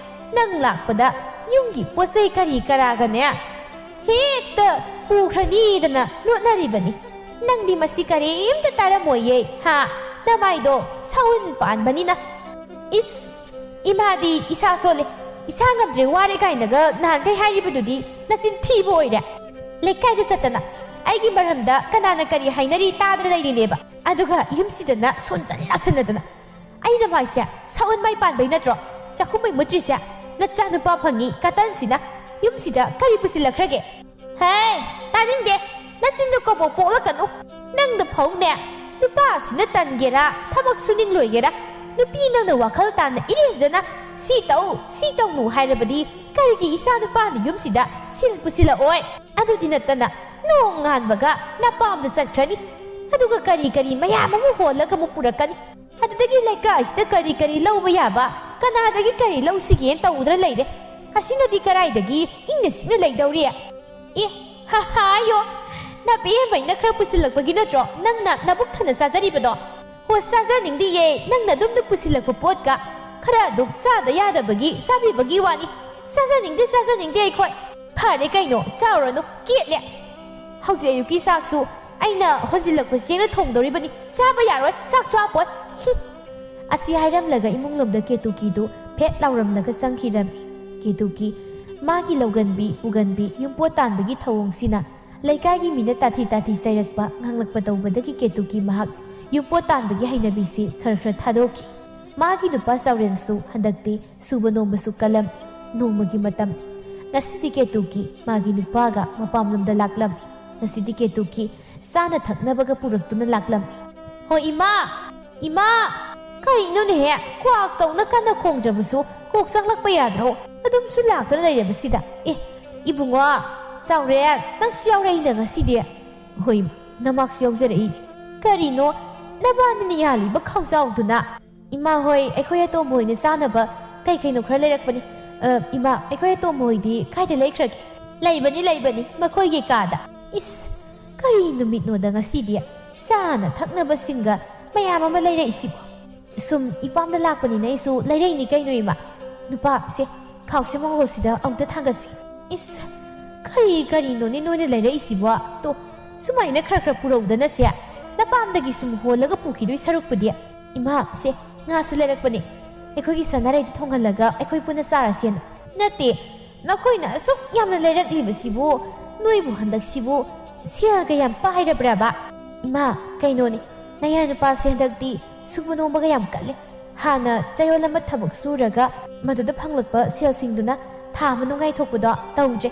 ꯅꯪ ꯂꯥꯛꯄꯗ ꯌꯨꯝꯒꯤ ꯄꯣꯠ ꯆꯩ ꯀꯔꯤ ꯀꯔꯥꯒꯅꯦ ꯍꯦꯛꯇ ꯄꯨꯈ꯭ꯔꯅꯤꯗꯅ ꯂꯣꯠꯅꯔꯤꯕꯅꯤ꯫ ꯅꯪꯗꯤ ꯃꯁꯤ ꯀꯔꯤꯝꯇ ꯇꯥꯔꯝꯃꯣꯏꯌꯦ, ꯍꯥ? ꯅꯃꯥꯏꯗꯣ ꯁꯎꯟ ꯄꯥꯟꯕꯅꯤꯅ꯫ ꯏꯁ, ꯏꯃꯥꯗꯤ ꯏꯁꯥ ꯁꯣꯜꯂꯦ, ꯏꯁꯥ ꯉꯝꯗ꯭ꯔꯦ, ꯋꯥꯔꯦ ꯀꯥꯏꯅꯒ ꯅꯍꯥꯟꯈꯩ ꯍꯥꯏꯔꯤꯕꯗꯨꯗꯤ ꯅꯆꯤꯟ ꯊꯤꯕ ꯑꯣꯏꯔꯦ꯫ ꯂꯩꯀꯥꯏꯗ ꯆꯠꯇꯅ ꯑꯩꯒꯤ ꯃꯔꯝꯗ ꯀꯅꯥꯅ ꯀꯔꯤ ꯍꯥꯏꯅꯔꯤ ꯇꯥꯗꯅ ꯂꯩꯔꯤꯅꯦꯕ꯫ ꯑꯗꯨꯒ ꯌꯨꯝꯁꯤꯗꯅ ꯁꯣꯟꯖꯜ ꯂꯥꯁꯟꯅꯗꯅ꯫ ꯑꯩꯅ ꯃꯥꯏꯁꯦ ꯁꯛꯑꯣꯟ ꯃꯥꯏ ꯄꯥꯟꯕꯩ ꯅꯠꯇ꯭ꯔꯣ ꯆꯥꯛꯈꯨꯝꯃꯩ ꯃꯨꯠꯇ꯭ꯔꯤꯁꯦ? ꯅꯆꯥꯅꯨꯄꯥ ꯐꯪꯉꯤ ꯀꯇꯟꯁꯤꯅ ꯌꯨꯝꯁꯤꯗ ꯀꯔꯤ ꯄꯨꯁꯤꯜꯂꯛꯈ꯭ꯔꯒꯦ? ꯍꯦ, ꯇꯥꯅꯤꯡꯗꯦ꯫ ꯅꯆꯤꯟꯗꯣ ꯀꯕꯣꯛ ꯄꯣꯛꯂꯛꯀꯅꯨ꯫ ꯅꯪꯗ ꯐꯧꯅꯦ, ꯅꯨꯄꯥꯁꯤꯅ ꯇꯟꯒꯦꯔꯥ, ꯊꯕꯛ ꯁꯨꯅꯤꯡꯂꯣꯏꯒꯦꯔꯥ, ꯅꯨꯄꯤ ꯅꯪꯅ ꯋꯥꯈꯜ ꯇꯥꯅ ꯏꯔꯦꯟꯖꯅ ꯁꯤ ꯇꯧ, ꯁꯤ ꯇꯧꯅꯨ ꯍꯥꯏꯔꯕꯗꯤ ꯀꯔꯤꯒꯤ ꯏꯆꯥ ꯅꯨꯄꯥꯅ ꯌꯨꯝꯁꯤꯗ ꯁꯤꯜ ꯄꯨꯁꯤꯜꯂꯛꯑꯣꯏ? ꯑꯗꯨꯗꯤ ꯅꯠꯇꯅ ꯅꯣꯡ ꯉꯥꯟꯕꯒ ꯅꯄꯥꯝꯗ ꯆꯠꯈ꯭ꯔꯅꯤ꯫ ꯑꯗꯨꯒ ꯀꯔꯤ ꯀꯔꯤ ꯃꯌꯥꯝ ꯑꯃ ꯍꯣꯜꯂꯒ ꯑꯃꯨꯛ ꯄꯨꯔꯛꯀꯅꯤ꯫ ꯑꯗꯨꯗꯒꯤ ꯂꯩꯀꯥꯏꯁꯤꯗ ꯀꯔꯤ ꯀꯔꯤ ꯂꯧꯕ ꯌꯥꯕ, ꯀꯅꯥꯗꯒꯤ ꯀꯔꯤ ꯂꯧꯁꯤꯒꯦꯅ ꯇꯧꯗꯨꯅ ꯂꯩꯔꯦ꯫ ꯑꯁꯤꯅꯗꯤ ꯀꯔꯥꯏꯗꯒꯤ ꯏꯪꯅ ꯆꯤꯛꯅ ꯂꯩꯗꯧꯔꯤ? ꯑꯦ, ꯍꯥ ꯍꯥ, ꯑꯌꯣ, ꯅꯕꯦꯝꯃꯩꯅ ꯈꯔ ꯄꯨꯁꯤꯜꯂꯛꯄꯒꯤ ꯅꯠꯇ꯭ꯔꯣ ꯅꯪꯅ ꯅꯕꯨꯛ ꯊꯟꯅ ꯆꯥꯖꯔꯤꯕꯗꯣ? ꯍꯣ, ꯆꯥꯖꯅꯤꯡꯗꯤꯌꯦ, ꯅꯪꯅ ꯑꯗꯨꯝꯅ ꯄꯨꯁꯤꯜꯂꯛꯄ ꯄꯣꯠꯀ ꯈꯔ ꯑꯗꯨꯝ ꯆꯥꯗ ꯌꯥꯗꯕꯒꯤ ꯆꯥꯕꯤꯕꯒꯤ ꯋꯥꯅꯤ꯫ ꯆꯥꯖꯅꯤꯡꯗꯦ, ꯆꯥꯖꯅꯤꯡꯗꯦ ꯑꯩꯈꯣꯏ꯫ ꯐꯔꯦ ꯀꯩꯅꯣ, ꯆꯥꯎꯔꯅꯨ, ꯀꯦꯠꯂꯦ꯫ ꯍꯧꯖꯤꯛ ꯑꯌꯨꯛꯀꯤ ꯆꯥꯛꯁꯨ ꯑꯩꯅ ꯍꯣꯟꯖꯤꯜꯂꯛꯄ ꯆꯦꯡꯅ ꯊꯣꯡꯗꯧꯔꯤꯕꯅꯤ, ꯆꯥꯕ ꯌꯥꯔꯣꯏ, ꯆꯥꯛ ꯆꯥꯄꯣꯏ꯫ ꯍꯨꯝ꯫ ꯑꯁꯤ ꯍꯥꯏꯔꯝꯂꯒ ꯏꯃꯨꯡꯂꯣꯝꯗ ꯀꯦꯇꯨꯀꯤꯗꯨ ꯐꯦꯠ ꯂꯥꯎꯔꯝꯂꯒ ꯆꯪꯈꯤꯔꯝꯃꯤ꯫ ꯀꯦꯇꯨꯀꯤ, ꯃꯥꯒꯤ ꯂꯧꯒꯟꯕꯤ, ꯄꯨꯒꯟꯕꯤ, ꯌꯨꯝꯄꯣꯠ ꯇꯥꯟꯕꯒꯤ ꯊꯧꯑꯣꯡꯁꯤꯅ ꯂꯩꯀꯥꯏꯒꯤ ꯃꯤꯅ ꯇꯥꯊꯤ ꯇꯥꯊꯤ ꯆꯩꯔꯛꯄ, ꯉꯥꯡꯂꯛꯄ ꯇꯧꯕꯗꯒꯤ ꯀꯦꯇꯨꯀꯤ ꯃꯍꯥꯛ ꯌꯨꯝꯄꯣꯠ ꯇꯥꯟꯕꯒꯤ ꯍꯩꯅꯕꯤꯁꯤ ꯈꯔ ꯈꯔ ꯊꯥꯗꯣꯛꯈꯤ꯫ ꯃꯥꯒꯤ ꯅꯨꯄꯥ ꯆꯥꯎꯔꯦꯟꯁꯨ ꯍꯟꯗꯛꯇꯤ ꯁꯨꯕ ꯅꯣꯝꯕꯁꯨ ꯀꯜꯂꯝꯃꯤ꯫ ꯅꯣꯡꯃꯒꯤ ꯃꯇꯝ꯫ ꯉꯁꯤꯗꯤ ꯀꯦꯇꯨꯀꯤ ꯃꯥꯒꯤ ꯅꯨꯄꯥꯒ ꯃꯄꯥꯝꯂꯣꯝꯗ ꯂꯥꯛꯂꯝꯃꯤ꯫ ꯉꯁꯤꯗꯤ ꯀꯦꯇꯨꯀꯤ ꯆꯥꯅ ꯊꯛꯅꯕꯒ ꯄꯨꯔꯛꯇꯨꯅ ꯂꯥꯛꯂꯝꯃꯤ꯫ "ꯍꯣ ꯏꯃꯥ! ꯏꯃꯥ!" "ꯀꯔꯤꯅꯣꯅꯦꯍꯦ? ꯀ꯭ꯋꯥꯛ ꯇꯧꯅ ꯀꯟꯅ ꯈꯣꯡꯗ꯭ꯔꯕꯁꯨ ꯀꯣꯛ ꯆꯪꯂꯛꯄ ꯌꯥꯗ꯭ꯔꯣ? ꯑꯗꯨꯝꯁꯨ ꯂꯥꯛꯇꯨꯅ ꯂꯩꯔꯕꯁꯤꯗ꯫ ꯑꯦ, ꯏꯕꯨꯡꯉꯣ! ꯆꯥꯎꯔꯦꯟ, ꯅꯪꯁꯨ ꯌꯥꯎꯔꯛꯏꯅ ꯉꯁꯤꯗꯤ?" "ꯍꯣꯏ, ꯅꯃꯥꯛꯁꯨ ꯌꯥꯎꯖꯔꯛꯏ꯫ ꯀꯔꯤꯅꯣ ꯅꯕꯥꯅꯤꯅ ꯌꯥꯜꯂꯤꯕ ꯈꯥꯎꯖꯥꯎꯗꯨꯅ?" "ꯏꯃꯥ ꯍꯣꯏ, ꯑꯩꯈꯣꯏ ꯑꯇꯣꯝꯕ ꯍꯣꯏꯅ ꯆꯥꯅꯕ ꯀꯩ ꯀꯩꯅꯣ ꯈꯔ ꯂꯩꯔꯛꯄꯅꯤ꯫ ꯑ, ꯏꯃꯥ, ꯑꯩꯈꯣꯏ ꯑꯇꯣꯝꯕ ꯍꯣꯏꯗꯤ ꯀꯥꯏꯗ ꯂꯩꯈ꯭ꯔꯒꯦ?" "ꯂꯩꯕꯅꯤ, ꯂꯩꯕꯅꯤ, ꯃꯈꯣꯏꯒꯤ ꯀꯥꯗ꯫" "ꯏꯁ, ꯀꯔꯤ ꯅꯨꯃꯤꯠꯅꯣꯗ ꯉꯁꯤꯗꯤ ꯆꯥꯅ ꯊꯛꯅꯕꯁꯤꯡꯒ ꯃꯌꯥꯝ ꯑꯃ ꯂꯩꯔꯛꯏꯁꯤꯕꯣ?" "ꯁꯨꯝ ꯏꯄꯥꯝꯗ ꯂꯥꯛꯄꯅꯤꯅ ꯑꯩꯁꯨ ꯂꯩꯔꯛꯏꯅꯤ ꯀꯩꯅꯣ ꯏꯃꯥ꯫ ꯅꯨꯄꯥ, ꯁꯦ, ꯈꯥꯎꯁꯦ ꯃꯉꯣꯟꯁꯤꯗ ꯑꯃꯨꯛꯇ ꯊꯥꯡꯒꯠꯁꯤ꯫" "ꯏꯁ, ꯀꯔꯤ ꯀꯔꯤꯅꯣꯅꯦ ꯅꯣꯏꯅ ꯂꯩꯔꯛꯏꯁꯤꯕꯣ? ꯇꯣ, ꯁꯨꯃꯥꯏꯅ ꯈꯔ ꯈꯔ ꯄꯨꯔꯧꯗꯅꯁꯦ, ꯅꯄꯥꯝꯗꯒꯤ ꯁꯨꯝ ꯍꯣꯜꯂꯒ ꯄꯨꯈꯤꯗꯣꯏ ꯁꯔꯨꯛꯄꯨꯗꯤ꯫" "ꯏꯃꯥ, ꯁꯦ, ꯉꯥꯁꯨ ꯂꯩꯔꯛꯄꯅꯦ꯫ ꯑꯩꯈꯣꯏꯒꯤ ꯁꯅꯥꯔꯩꯗ ꯊꯣꯡꯍꯜꯂꯒ ꯑꯩꯈꯣꯏ ꯄꯨꯟꯅ ꯆꯥꯔꯁꯦꯅ꯫" "ꯅꯠꯇꯦ, ꯅꯈꯣꯏꯅ ꯑꯁꯨꯛ ꯌꯥꯝꯅ ꯂꯩꯔꯛꯂꯤꯕꯁꯤꯕꯨ, ꯅꯣꯏꯕꯨ ꯍꯟꯗꯛꯁꯤꯕꯨ ꯁꯦꯜꯒ ꯌꯥꯝ ꯄꯥꯏꯔꯕ꯭ꯔꯕ? ꯏꯃꯥ, ꯀꯩꯅꯣꯅꯦ, ꯅꯌꯥ ꯅꯨꯄꯥꯁꯦ ꯍꯟꯗꯛꯇꯤ ꯁꯨꯕ ꯅꯣꯝꯕꯒ ꯌꯥꯝ ꯀꯜꯂꯦ꯫ ꯍꯥꯟꯅ ꯆꯌꯣꯜ ꯑꯃ ꯊꯕꯛ ꯁꯨꯔꯒ ꯃꯗꯨꯗ ꯐꯪꯂꯛꯄ ꯁꯦꯜꯁꯤꯡꯗꯨꯅ ꯊꯥ ꯑꯃ ꯅꯨꯡꯉꯥꯏꯊꯣꯛꯄꯗꯣ ꯇꯧꯗ꯭ꯔꯦ꯫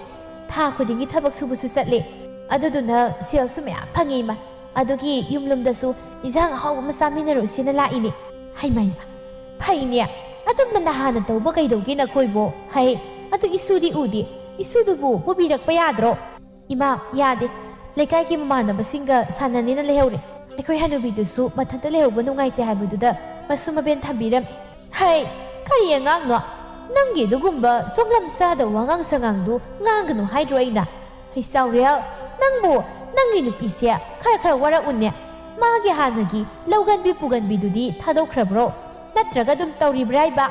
ꯊꯥ ꯈꯨꯗꯤꯡꯒꯤ ꯊꯕꯛ ꯁꯨꯕꯁꯨ ꯆꯠꯂꯦ꯫ ꯑꯗꯨꯗꯨꯅ ꯁꯦꯜꯁꯨ ꯃꯌꯥꯝ ꯐꯪꯉꯦ, ꯏꯃꯥ꯫ ꯑꯗꯨꯒꯤ ꯌꯨꯝꯂꯣꯝꯗꯁꯨ ꯏꯟꯁꯥꯡ ꯑꯍꯥꯎꯕ ꯑꯃ ꯆꯥꯃꯤꯟꯅꯔꯨꯁꯤꯅ ꯂꯥꯛꯏꯅꯦ꯫ ꯍꯩꯃꯥ, ꯏꯃꯥ, ꯐꯩꯅꯦ꯫ ꯑꯗꯨꯝꯅ ꯅꯍꯥꯟꯅ ꯇꯧꯕ ꯀꯩꯗꯧꯒꯦ ꯅꯈꯣꯏꯕꯣ? ꯍꯩ, ꯑꯗꯨ ꯏꯁꯨꯗꯤ ꯎꯗꯦ꯫ ꯏꯁꯨꯗꯨꯕꯨ ꯄꯨꯕꯤꯔꯛꯄ ꯌꯥꯗ꯭ꯔꯣ? ꯏꯃꯥ, ꯌꯥꯗꯦ꯫ ꯂꯩꯀꯥꯏꯒꯤ ꯃꯃꯥꯟꯅꯕꯁꯤꯡꯒ ꯁꯥꯟꯅꯅꯦꯅ ꯂꯩꯍꯧꯔꯦ꯫ ꯑꯩꯈꯣꯏ ꯍꯅꯨꯕꯤꯗꯨꯁꯨ ꯃꯊꯟꯇ ꯂꯩꯍꯧꯕ ꯅꯨꯡꯉꯥꯏꯇꯦ ꯍꯥꯏꯕꯗꯨꯗ ꯃꯁꯨ ꯃꯕꯦꯟ ꯊꯝꯕꯤꯔꯝꯃꯦ꯫ ꯍꯩ, ꯀꯔꯤ ꯑꯉꯥꯡꯅꯣ? ꯅꯪꯒꯤ ꯑꯗꯨꯒꯨꯝꯕ ꯆꯣꯡꯂꯝ ꯆꯥꯗꯕ ꯋꯥꯉꯥꯡ ꯁꯉꯥꯡꯗꯨ ꯉꯥꯡꯒꯅꯨ ꯍꯥꯏꯗ꯭ꯔꯣ ꯑꯩꯅ? ꯍꯩ ꯆꯥꯎꯔꯦꯜ, ꯅꯪꯕꯨ ꯅꯪꯒꯤ ꯅꯨꯄꯤꯁꯦ ꯈꯔ ꯈꯔ ꯋꯥꯔꯛꯎꯅꯦ꯫ ꯃꯥꯒꯤ ꯍꯥꯟꯅꯒꯤ ꯂꯧꯒꯟꯕꯤ ꯄꯨꯒꯟꯕꯤꯗꯨꯗꯤ ꯊꯥꯗꯣꯛꯈ꯭ꯔꯕ꯭ꯔꯣ? ꯅꯠꯇ꯭ꯔꯒ ꯑꯗꯨꯝ ꯇꯧꯔꯤꯕ꯭ꯔꯥ ꯍꯥꯏꯕ?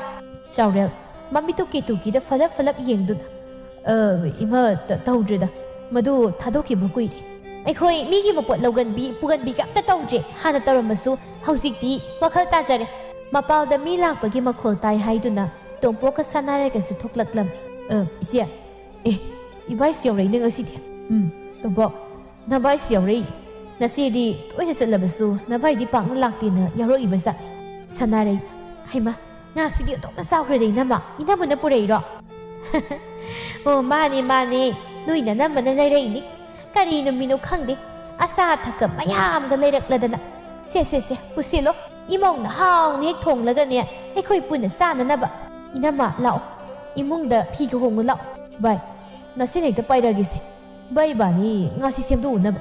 ꯆꯥꯎꯔꯦꯜ, ꯃꯃꯤꯠꯇꯨ ꯀꯦꯇꯨꯀꯤꯗ ꯐꯂꯞ ꯐꯂꯞ ꯌꯦꯡꯗꯨꯅ, "ꯑ, ꯏꯃꯥ, ꯇ-, ꯇꯧꯗ꯭ꯔꯦꯗ꯫ ꯃꯗꯨ ꯊꯥꯗꯣꯛꯈꯤꯕ ꯀꯨꯏꯔꯦ꯫ ꯑꯩꯈꯣꯏ ꯃꯤꯒꯤ ꯃꯄꯣꯠ ꯂꯧꯒꯟꯕꯤ, ꯄꯨꯒꯟꯕꯤꯒ ꯑꯝꯇ ꯇꯧꯗ꯭ꯔꯦ꯫ ꯍꯥꯟꯅ ꯇꯧꯔꯝꯃꯁꯨ ꯍꯧꯖꯤꯛꯇꯤ ꯋꯥꯈꯜ ꯇꯥꯖꯔꯦ꯫" ꯃꯄꯥꯜꯗ ꯃꯤ ꯂꯥꯛꯄꯒꯤ ꯃꯈꯣꯜ ꯇꯥꯏ ꯍꯥꯏꯗꯨꯅ ꯇꯣꯝꯄꯣꯛꯀ ꯁꯥꯟꯅꯔꯩꯒꯁꯨ ꯊꯣꯛꯂꯛꯂꯝꯃꯤ꯫ "ꯑ, ꯏꯆꯦ, ꯑꯦ, ꯏꯕꯥꯏꯁꯨ ꯌꯧꯔꯛꯏꯅꯦ ꯉꯁꯤꯗꯤ꯫ ꯎꯝ, ꯇꯣꯝꯄꯣꯛ, ꯅꯚꯥꯏꯁꯨ ꯌꯧꯔꯛꯏ꯫ ꯅꯆꯦꯗꯤ ꯇꯣꯏꯅ ꯆꯠꯂꯕꯁꯨ ꯅꯚꯥꯏꯗꯤ ꯄꯥꯛꯅ ꯂꯥꯛꯇꯦꯅ ꯌꯥꯎꯔꯛꯏꯕ ꯖꯥꯠꯅꯤ꯫" ꯁꯥꯟꯅꯔꯩ, "ꯍꯩꯃꯥ, ꯉꯥꯁꯤꯗꯤ ꯑꯣꯟꯊꯣꯛꯅ ꯆꯥꯎꯈ꯭ꯔꯦꯗ ꯏꯅꯝꯃ꯫ ꯏꯅꯝꯃꯅ ꯄꯨꯔꯛꯏꯔꯣ?" "ꯑꯣ, ꯃꯥꯅꯦ, ꯃꯥꯅꯦ꯫ ꯅꯣꯏ ꯅꯅꯝꯃꯅ ꯂꯩꯔꯛꯏꯅꯤ꯫ ꯀꯔꯤ ꯅꯨꯃꯤꯠꯅꯣ ꯈꯪꯗꯦ, ꯑꯆꯥ ꯑꯊꯛꯀ ꯃꯌꯥꯝꯒ ꯂꯩꯔꯛꯂꯗꯅ꯫ ꯁꯦ, ꯁꯦ, ꯁꯦ, ꯄꯨꯁꯤꯜꯂꯣ꯫ ꯏꯃꯧꯅ ꯍꯥꯎꯅ ꯍꯦꯛ ꯊꯣꯡꯂꯒꯅꯦ, ꯑꯩꯈꯣꯏ ꯄꯨꯟꯅ ꯆꯥꯅꯅꯕ꯫ ꯏꯅꯝꯃ, ꯂꯥꯛꯑꯣ꯫ ꯏꯃꯨꯡꯗ ꯐꯤꯒ ꯍꯣꯡꯉꯨ ꯂꯥꯛꯑꯣ꯫" "ꯚꯥꯏ, ꯅꯆꯦꯅ ꯍꯦꯛꯇ ꯄꯥꯏꯔꯛꯑꯒꯦꯁꯦ꯫ ꯚꯥꯏ, ꯏꯕꯥꯅꯤ ꯉꯥꯁꯤ ꯁꯦꯝꯗꯣꯛꯎꯅꯕ꯫"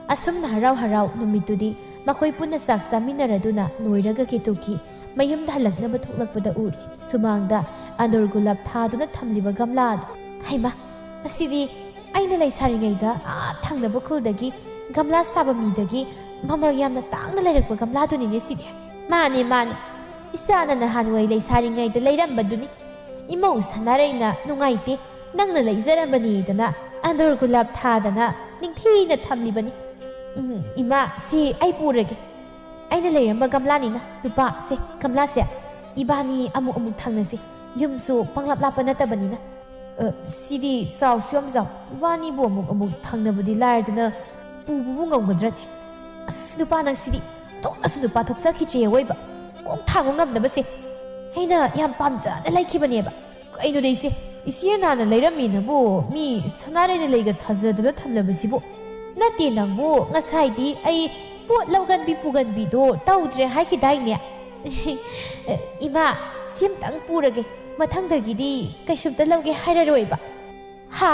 ꯑꯁꯨꯝꯅ ꯍꯔꯥꯎ ꯍꯔꯥꯎ ꯅꯨꯃꯤꯠꯇꯨꯗꯤ ꯃꯈꯣꯏ ꯄꯨꯟꯅ ꯆꯥꯛ ꯆꯥꯃꯤꯟꯅꯔꯗꯨꯅ ꯅꯣꯏꯔꯒ ꯀꯦꯇꯨꯀꯤ ꯃꯌꯨꯝꯗ ꯍꯜꯂꯛꯅꯕ ꯊꯣꯛꯂꯛꯄꯗ ꯎꯔꯦ꯫ ꯁꯨꯃꯥꯡꯗ ꯑꯗꯨꯔ ꯒꯨꯂꯥꯞ ꯊꯥꯗꯨꯅ ꯊꯝꯂꯤꯕ ꯒꯝꯂꯥ ꯑꯗꯨ꯫ "ꯍꯩꯃꯥ, ꯑꯁꯤꯗꯤ ꯑꯩꯅ ꯂꯩꯁꯥꯔꯤꯉꯩꯗ ꯑꯥ ꯊꯪꯅꯕ ꯈꯨꯜꯗꯒꯤ ꯒꯝꯂꯥ ꯁꯥꯕ ꯃꯤꯗꯒꯤ ꯃꯃꯜ ꯌꯥꯝꯅ ꯇꯥꯡꯅ ꯂꯩꯔꯛꯄ ꯒꯝꯂꯥꯗꯨꯅꯤꯅꯦ ꯁꯤꯗꯤ꯫" "ꯃꯥꯅꯦ, ꯃꯥꯅꯦ꯫ ꯏꯆꯥꯅ ꯅꯍꯥꯟꯋꯥꯏ ꯂꯩꯁꯥꯔꯤꯉꯩꯗ ꯂꯩꯔꯝꯕꯗꯨꯅꯤ꯫ ꯏꯃꯧ ꯁꯥꯟꯅꯔꯩꯅ ꯅꯨꯡꯉꯥꯏꯇꯦ, ꯅꯪꯅ ꯂꯩꯖꯔꯝꯕꯅꯤꯗꯅ ꯑꯗꯨꯔ ꯒꯨꯂꯥꯞ ꯊꯥꯗꯅ ꯅꯤꯡꯊꯤꯅ ꯊꯝꯂꯤꯕꯅꯤ꯫" "ꯎꯝ, ꯏꯃꯥ, ꯁꯤ ꯑꯩ ꯄꯨꯔꯒꯦ꯫ ꯑꯩꯅ ꯂꯩꯔꯝꯕ ꯒꯝꯂꯥꯅꯤꯅ꯫ ꯅꯨꯄꯥ, ꯁꯦ, ꯒꯝꯂꯥꯁꯦ ꯏꯕꯥꯅꯤ ꯑꯃꯨꯛ ꯑꯃꯨꯛ ꯊꯪꯅꯁꯤ꯫ ꯌꯨꯝꯁꯨ ꯄꯪꯂꯥꯞ ꯂꯥꯞꯄ ꯅꯠꯇꯕꯅꯤꯅ꯫" ꯑ, ꯁꯤꯗꯤ ꯆꯥꯎꯁꯨ ꯌꯥꯝ ꯆꯥꯎ꯫ ꯏꯕꯥꯅꯤꯕꯨ ꯑꯃꯨꯛ ꯑꯃꯨꯛ ꯊꯪꯅꯕꯗꯤ ꯂꯥꯏꯔꯗꯅ ꯄꯨꯕꯕꯨ ꯉꯝꯒꯗ꯭ꯔꯅꯦ? ꯑꯁ, ꯅꯨꯄꯥ ꯅꯪ ꯁꯤꯗꯤ ꯊꯣꯛꯅꯁꯨ ꯅꯨꯄꯥ ꯊꯣꯛꯆꯈꯤꯗ꯭ꯔꯦ ꯑꯋꯣꯏꯕ꯫ ꯀꯣꯛ ꯊꯥꯡꯕ ꯉꯝꯗꯕꯁꯦ꯫ ꯑꯩꯅ ꯌꯥꯝ ꯄꯥꯝꯖꯅ ꯂꯩꯈꯤꯕꯅꯦꯕ꯫ ꯀꯩꯅꯣꯗ ꯏꯆꯦ, ꯏꯆꯦ ꯅꯥꯅ ꯂꯩꯔꯝꯃꯤꯅꯕꯨ ꯃꯤ ꯁꯅꯥ ꯂꯩꯅ ꯂꯩꯒ ꯊꯥꯖꯗꯅ ꯊꯝꯂꯕꯁꯤꯕꯨ? ꯅꯠꯇꯦ ꯅꯪꯕꯨ, ꯉꯁꯥꯏꯗꯤ ꯑꯩ ꯄꯣꯠ ꯂꯧꯒꯟꯕꯤ ꯄꯨꯒꯟꯕꯤꯗꯣ ꯇꯧꯗ꯭ꯔꯦ ꯍꯥꯏꯈꯤꯗꯥꯏꯅꯦ? ꯏꯃꯥ, ꯁꯤꯝꯇꯪ ꯄꯨꯔꯒꯦ, ꯃꯊꯪꯗꯒꯤꯗꯤ ꯀꯩꯁꯨꯝꯇ ꯂꯧꯒꯦ ꯍꯥꯏꯔꯔꯣꯏꯕ꯫ ꯍꯥ?